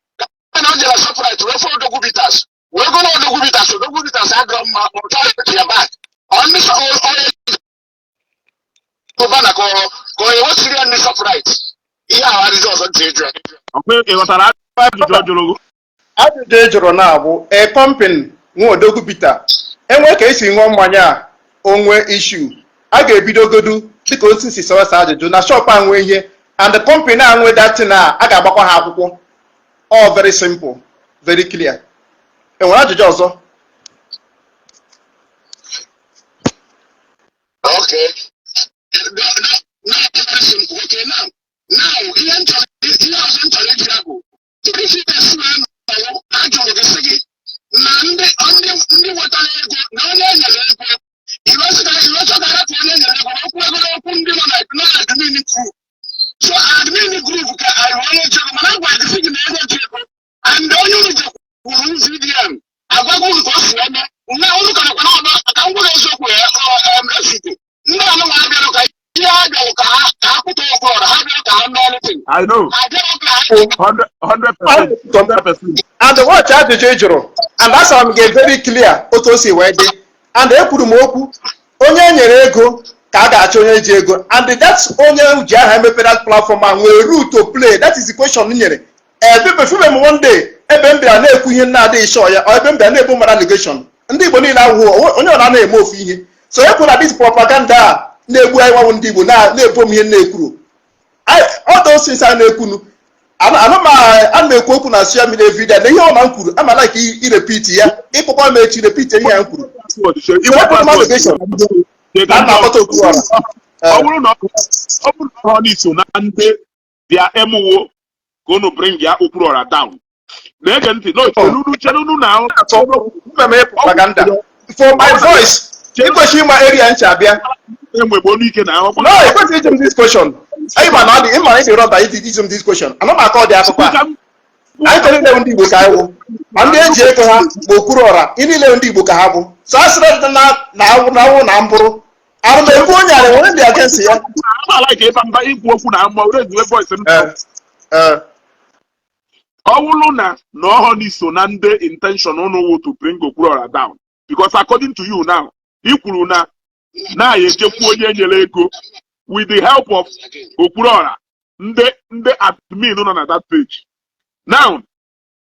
na o jere Shoprite wee fụ Odogwu Bitters, wee golo Odogwu Bitters. Odogwu Bitters adịrọ mma, ọ chọrọ ya back. Ọ ndị onye Cubana ka ọ ewesiri ya ndị Shoprite. Ihe ahụ ajụjụ ọzọ ntị ịjụ ya. Ọkwa ị ghọtara ajụjụ ọ jụrụ gị? Ajụjụ ị jụrụ na-abụ a company nwe Odogwu Bitter, enwe ka esi ṅụọ mmanya a, onwe issue a ga-ebidogodu dịka otu si sọwesa ajụjụ na shop a nwe ihe, and the company a nwe datin a ga-agbakwa ha akwụkwọ. All very simple, very clear. Enwere ajụjụ ọzọ? Okay. No, very simple. Okay, now, ihe ọzọ m chọrọ ịjụ ya bụ, kedu ife ị ga-esi wee nọrọ ajụrụ gị, sị gị na ndị nwetara ego na onye e nyere ego, iwesị ka arapụ onye e nyere ego okwu ego n'okwu ndị nọ na admin group. So admin group ka anyị onye ji ego, mana agwa gị sị gị na ego ji ego and onye unu jekwuru VDM agwago unu ka o si eme na unu ka nọkwa n'ọba. Ka m gwara eziokwu ya, efugo ndị anụnwa abịara ka ihe ha bịara ka ha kwụta okwu ọra, ha bịara ka ha mee anything. I know. Ha bịara ka ha 100%, 100%. And watch ajụjụ ị jụrụ, and asara m gị very clear otu o si wee dị, and ekwuru m okwu onye e nyere ego ka a ga-achọ onye ji ego, and that's onye ji aha emepe that platform a nwere role to play. That is the question m nyere ebe fube m one day, ebe m bịara na-ekwu ihe na-adịghị sure ya, ọ ebe m bịara na-ebo mmadụ allegation. Ndị Igbo niile ahụhụ onye ọ na-eme ofu ihe, so ekwu na this propaganda a na-egbu anyị nwanwụ ndị Igbo na-ebo m ihe na-ekwuru. All those things a na-ekwunu, ana m ekwu okwu na social media every day, na ihe ọ na m kwuru ama like i repeat ya, ịkpọkwa m echi, repeat ihe ya m kwuru. Igbo Wepụrụ m Class World. allegation na m na-akpọta okwu ọra. Ọ bụrụ na ọ na iso na ndị bịa emuwo ka unu bring ya Okwuluora down, na-ege ntị no, chelunu, chelunu na Atọ mmemme propaganda for my voice, ịkwesịrị ịma area nchi abịa. Enwegbe olu ike na No, ịkwesịrị ịjụ m this question. Ịma na ọ dị ịma na ịdị rọba iji ịjụ m this question. Ana m akọ dị akụkọ a. Anyị chọrọ ile ndị Igbo ka anyị wụ ma ndị eji ego ha ma Okwuluora ị niile ndị Igbo ka ha bụ. So a sịrị na na awụ na awụ na mbụrụ arụ m ekwu onye ara nwere ndị against ya. Ama like ịba mba ikwu okwu na ama raise voice m. Eh, eh. Ọ bụrụ na ọhọ n'iso na ndị intention unu wụ to bring Okwuluora down, because according to you now, i kwuru na ya ejekwu onye nyere ego with the help of Okwuluora, ndị admin nọ na that page now.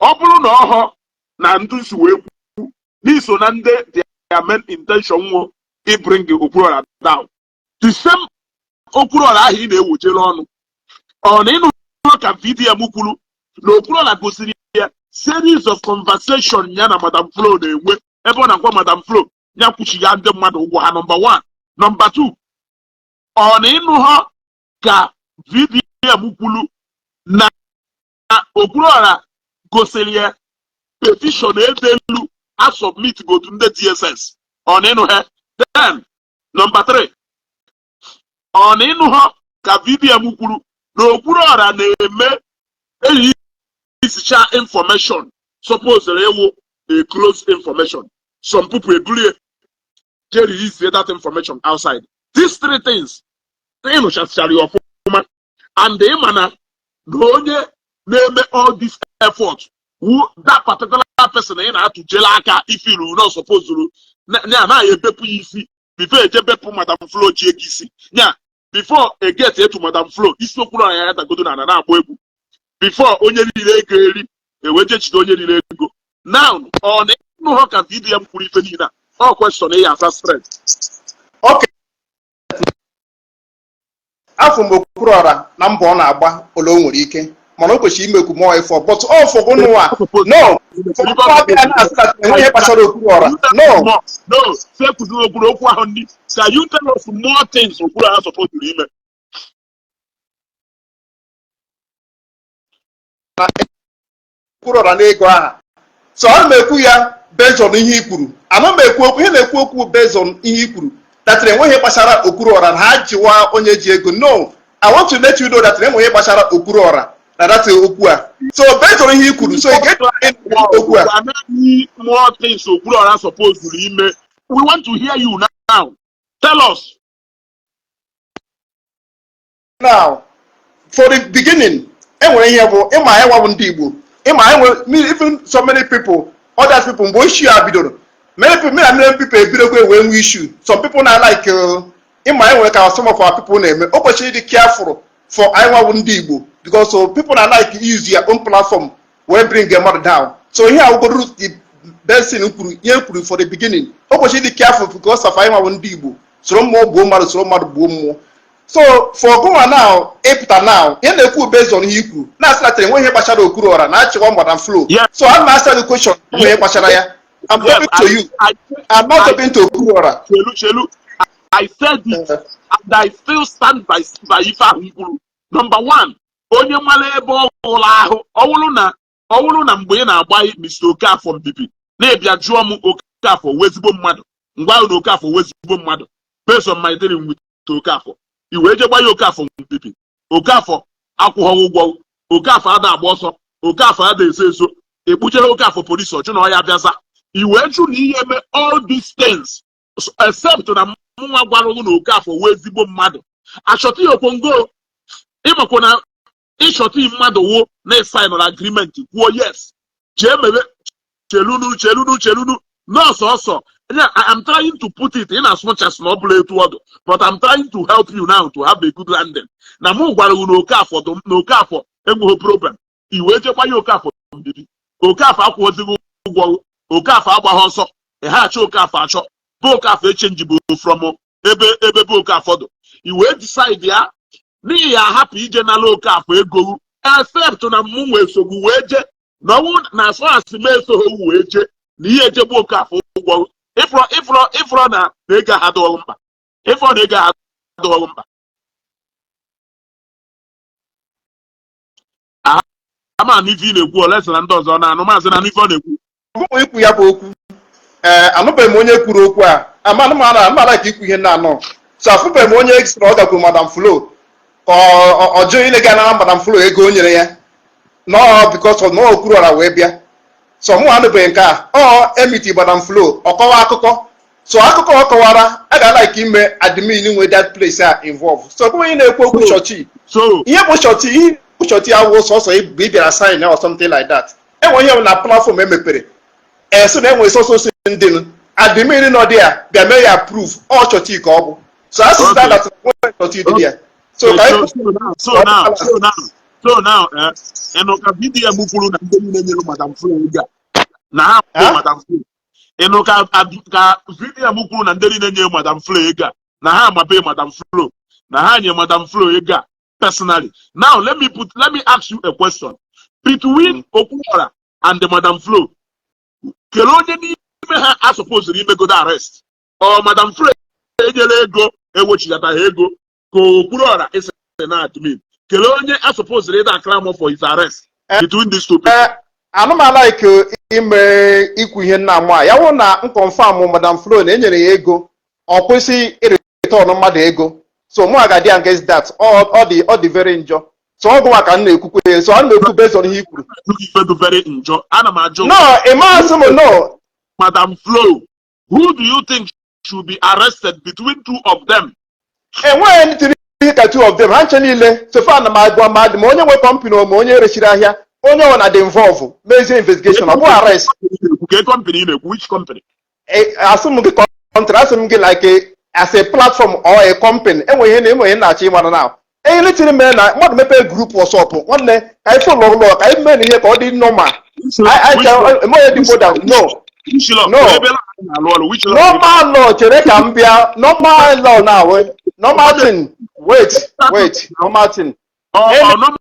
Ọ bụrụ na ọhọ na ndị si wee kwu n'iso na ndị their main intention wụ ibring Okwuluora down, the same Okwuluora ahụ ị na-ewojere ọnụ, ọ na ịnụ ka VDM kwuru na Okwuluora gosiri ya series of conversation ya na Madam Flo na-enwe, ebe ọ na-agwa Madam Flo ya kwuchiga ndị mmadụ ụgwọ ha, number one. Number two, ọ na ịnụ ha ka VDM kwuru na Okwuluora gosiri ya petition edelu a submit go to ndị DSS? Ọ na ịnụ ha? Then number three, ọ na ịnụ ha ka VDM kwuru na Okwuluora na-eme eyi isicha information suppose ewu a close information, some people ebulie je release that information outside? These three things ịnụchasịchara ya ọfụma, and ịma na onye na-eme all this effort wu that particular person ị na-atụjela aka ifilu na supposed ya na ebepụ ya isi before eje bepụ Madam Flo ji ego isi ya, before e get etu Madam Flo isi okwu ya dagodo na na-agba egwu, before onye niile ego eri eweje jide onye niile ego. Now, ọ na ịnụ ha ka VDM kwuru ife niile a? Ọ question ya asa straight. Okay, afọ m Okwuluora na mbọ ọ na-agba ole o nwere ike, mana o kwesịrị imekwu more effort, but ọ fọgụ nụwa no fọgụ na-asị na enweghị ihe gbasara Okwuluora, no. No, say kwuziri okwuru okwu ahụ ndị. Can you tell us more things Okwuluora supposed ime? Okwuluora na ego aha, so ana m ekwu ya based on ihe i kwuru. Ana m ekwu okwu ihe na-ekwu okwu based on ihe i kwuru that enweghị ihe gbasara Okwuluora na ha jiwa onye ji ego. No, I want to let you know that enweghị ihe gbasara Okwuluora na that okwu a. So based on ihe i kwuru, so ị ga okwu a. Anaghị more things Okwuluora supposed ime. We want to hear you now. Tell us. Now, for the beginning, enwere ihe bụ ịma anyị nwa bụ ndị Igbo, ịma anyị nwere even so many people, other people, mgbe issue a bidoro, many people, many many people ebidokwa wee nwee issue. Some people na like ịma anyị nwere ka some of our people na-eme. O kwesịrị ịdị careful for anyị nwa bụ ndị Igbo, because so people na like use their own platform wee bring their mmadụ down. So ihe awụgodo the best thing kwuru, ihe kwuru for the beginning, o kwesịrị ịdị careful because of anyị nwa bụ ndị Igbo, soro mmụọ gbuo mmadụ, soro mmadụ gbuo mmụọ. So for gụnwa now ịpụta now, ihe na-ekwu based on ihe i kwuru na-asị na enweghị ihe gbasara Okwuluora na achịkwa Madam Flo. So I'm asking the question, enweghị ihe gbasara ya. I'm talking to you. I'm not talking to Okwuluora. Chelu, chelu, I said it and I still stand by ife ahụ m kwuru. Number one, onye mara ebe ọ hụrụ ahụ, ọ wụrụ na mgbe ị na-agba Mr. Okafor mbibi na-ebịa jụọ m Okafor wee ezigbo mmadụ, ngwa ahụ na Okafor wee ezigbo mmadụ based on my dealing with Okafor, i wee je gba ya Okafor mbibi, Okafor akwụghị ụgwọ, Okafor ada agba ọsọ, Okafor ada ezo ezo, ekpuchere Okafor polisi ọchụ na ọ ya bịaza, i wee jụ na ihe eme all these things except na mụnwa gwara gị na Okafor wee ezigbo mmadụ, achọta ya okongo. Ịmakwa na ịchọta mmadụ wụ na ịsignụrụ agreement kwuo yes, jee mebe. Chelunu, chelunu, chelunu. Nọọsụ ọsọ. Yeah, I am trying to put it in as much as na ọ bụla etu ọdụ, but I'm trying to help you now to have a good landing. Na mụ gwara unu Okafor na Okafor enweghị problem, i wee jekwa ya Okafor mbibi, Okafor akwụghịzighị ụgwọ, Okafor agbaghị ọsọ, ịghachi Okafor achọ bụ Okafor echange bụ from ebe bụ Okafor dụ, i wee decide ya n'ihi ya ahapụ ije nala Okafor ego, except na mụ nwee sogbu wee jee na ọnwụ na asọ asị m esoghi wee jee na ihe ejegbu Okafor ụgwọ. Ịfụrọ na ego ha adịghị mkpa, ịfụrọ na ego ha adịghị mkpa. Ama na ife ị na-ekwu olesi na ndị ọzọ na-anụ, maazị, na ife ọ na-ekwu. Ọ bụghị ikwu ya bụ okwu. Ee, anụbeghị m onye kwuru okwu a. Ama anụmanụ amara ka ikwu ihe na-anọ, so afụbeghị m onye sị na ọ gakwuru Madam Flo ka ọ jụrụ ile nara Madam Flo ego o nyere ya nọọ because of na Okwuluora wee bịa. So mụ anụbeghị nke a. Ọ emiti Madam Flo, ọ kọwa akụkọ. So akụkọ ọ kọwara, a ga-like ime admin nwe that place a involve. So ọ bụghị onye na-ekwu okwu surety. So Ihe bụ surety, ihe bụ surety awụ sọsọ mgbe ị bịara sign or something like that. Enwe ihe na platform emepere esi na enwe sọsọ ndị admin nọ dị ya bịa mee ya approve, ọ surety ka ọ bụ. So a sị that nwere surety dị ya. So ka anyị So now, ịnụ ka VDM kwuru na ndị niile nyere Madam Flo ego a na ha bụ Madam Flo. Ịnụ ka VDM kwuru na ndị niile nyere Madam Flo ego a na ha amabe Madam Flo, na ha nye Madam Flo ego a personally. Now let me ask you a question. Between Okwuluora and the Madam Flo, kelee onye n'ime ha a supposed imegodo arrest? Ọ Madam Flo enyere ego ewechighata ha ego, ka Okwuluora isi na admin? Kelee onye a supposed ịda clamor for his arrest between these two people? Anụmala ike ime ikwu ihe nna amụ a ya wụ na nconfirm Madam Flo na enyere ya ego, ọ kwụsị ịreturn mmadụ ego. So mụ aga dị against that. Ọ dị very njọ. So ọ gụnwa ka m na-ekwukwe. So a na-ekwu based on ihe i kwuru. Ife dị very njọ, ana m ajụ. No, ịmasị m no. Madam Flo, who do you think should be arrested between two of them? Enweghị anything ihe ka two of them, ha nche niile. So far na m agwa mmadụ, ma onye nwe company, ma onye rechiri ahịa, onye ọ na dị involve, mezie investigation, ọ bụghị arrest. Ke company ị na-ekwu? Which company? Asị m gị country, asị m gị like as a platform or a company. Enwe ihe na enwe ihe na-achọ ịmara na anything mere na mmadụ mepee group WhatsApp, nwanne, ka anyị follow ụlọ, ka anyị mee na ihe ka ọ dị normal. Eme dị more than no. Which law? No. Ebe na-alụ ọrụ, which law? Normal law, chere ka m bịa. Normal law now, normal thing, wait, wait, normal thing. Or normal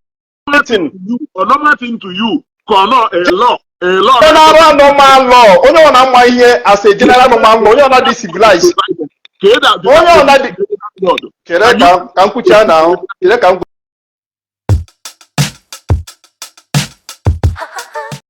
Anything. to you, or normal thing to you, ka ọ nọ a law, a law? General normal law, onye ọ na-ama ihe as a general normal law, onye ọ na-dị civilized. Ka ị Onye ọ na-dị chere ka m kwuchaa na ahụ, chere ka m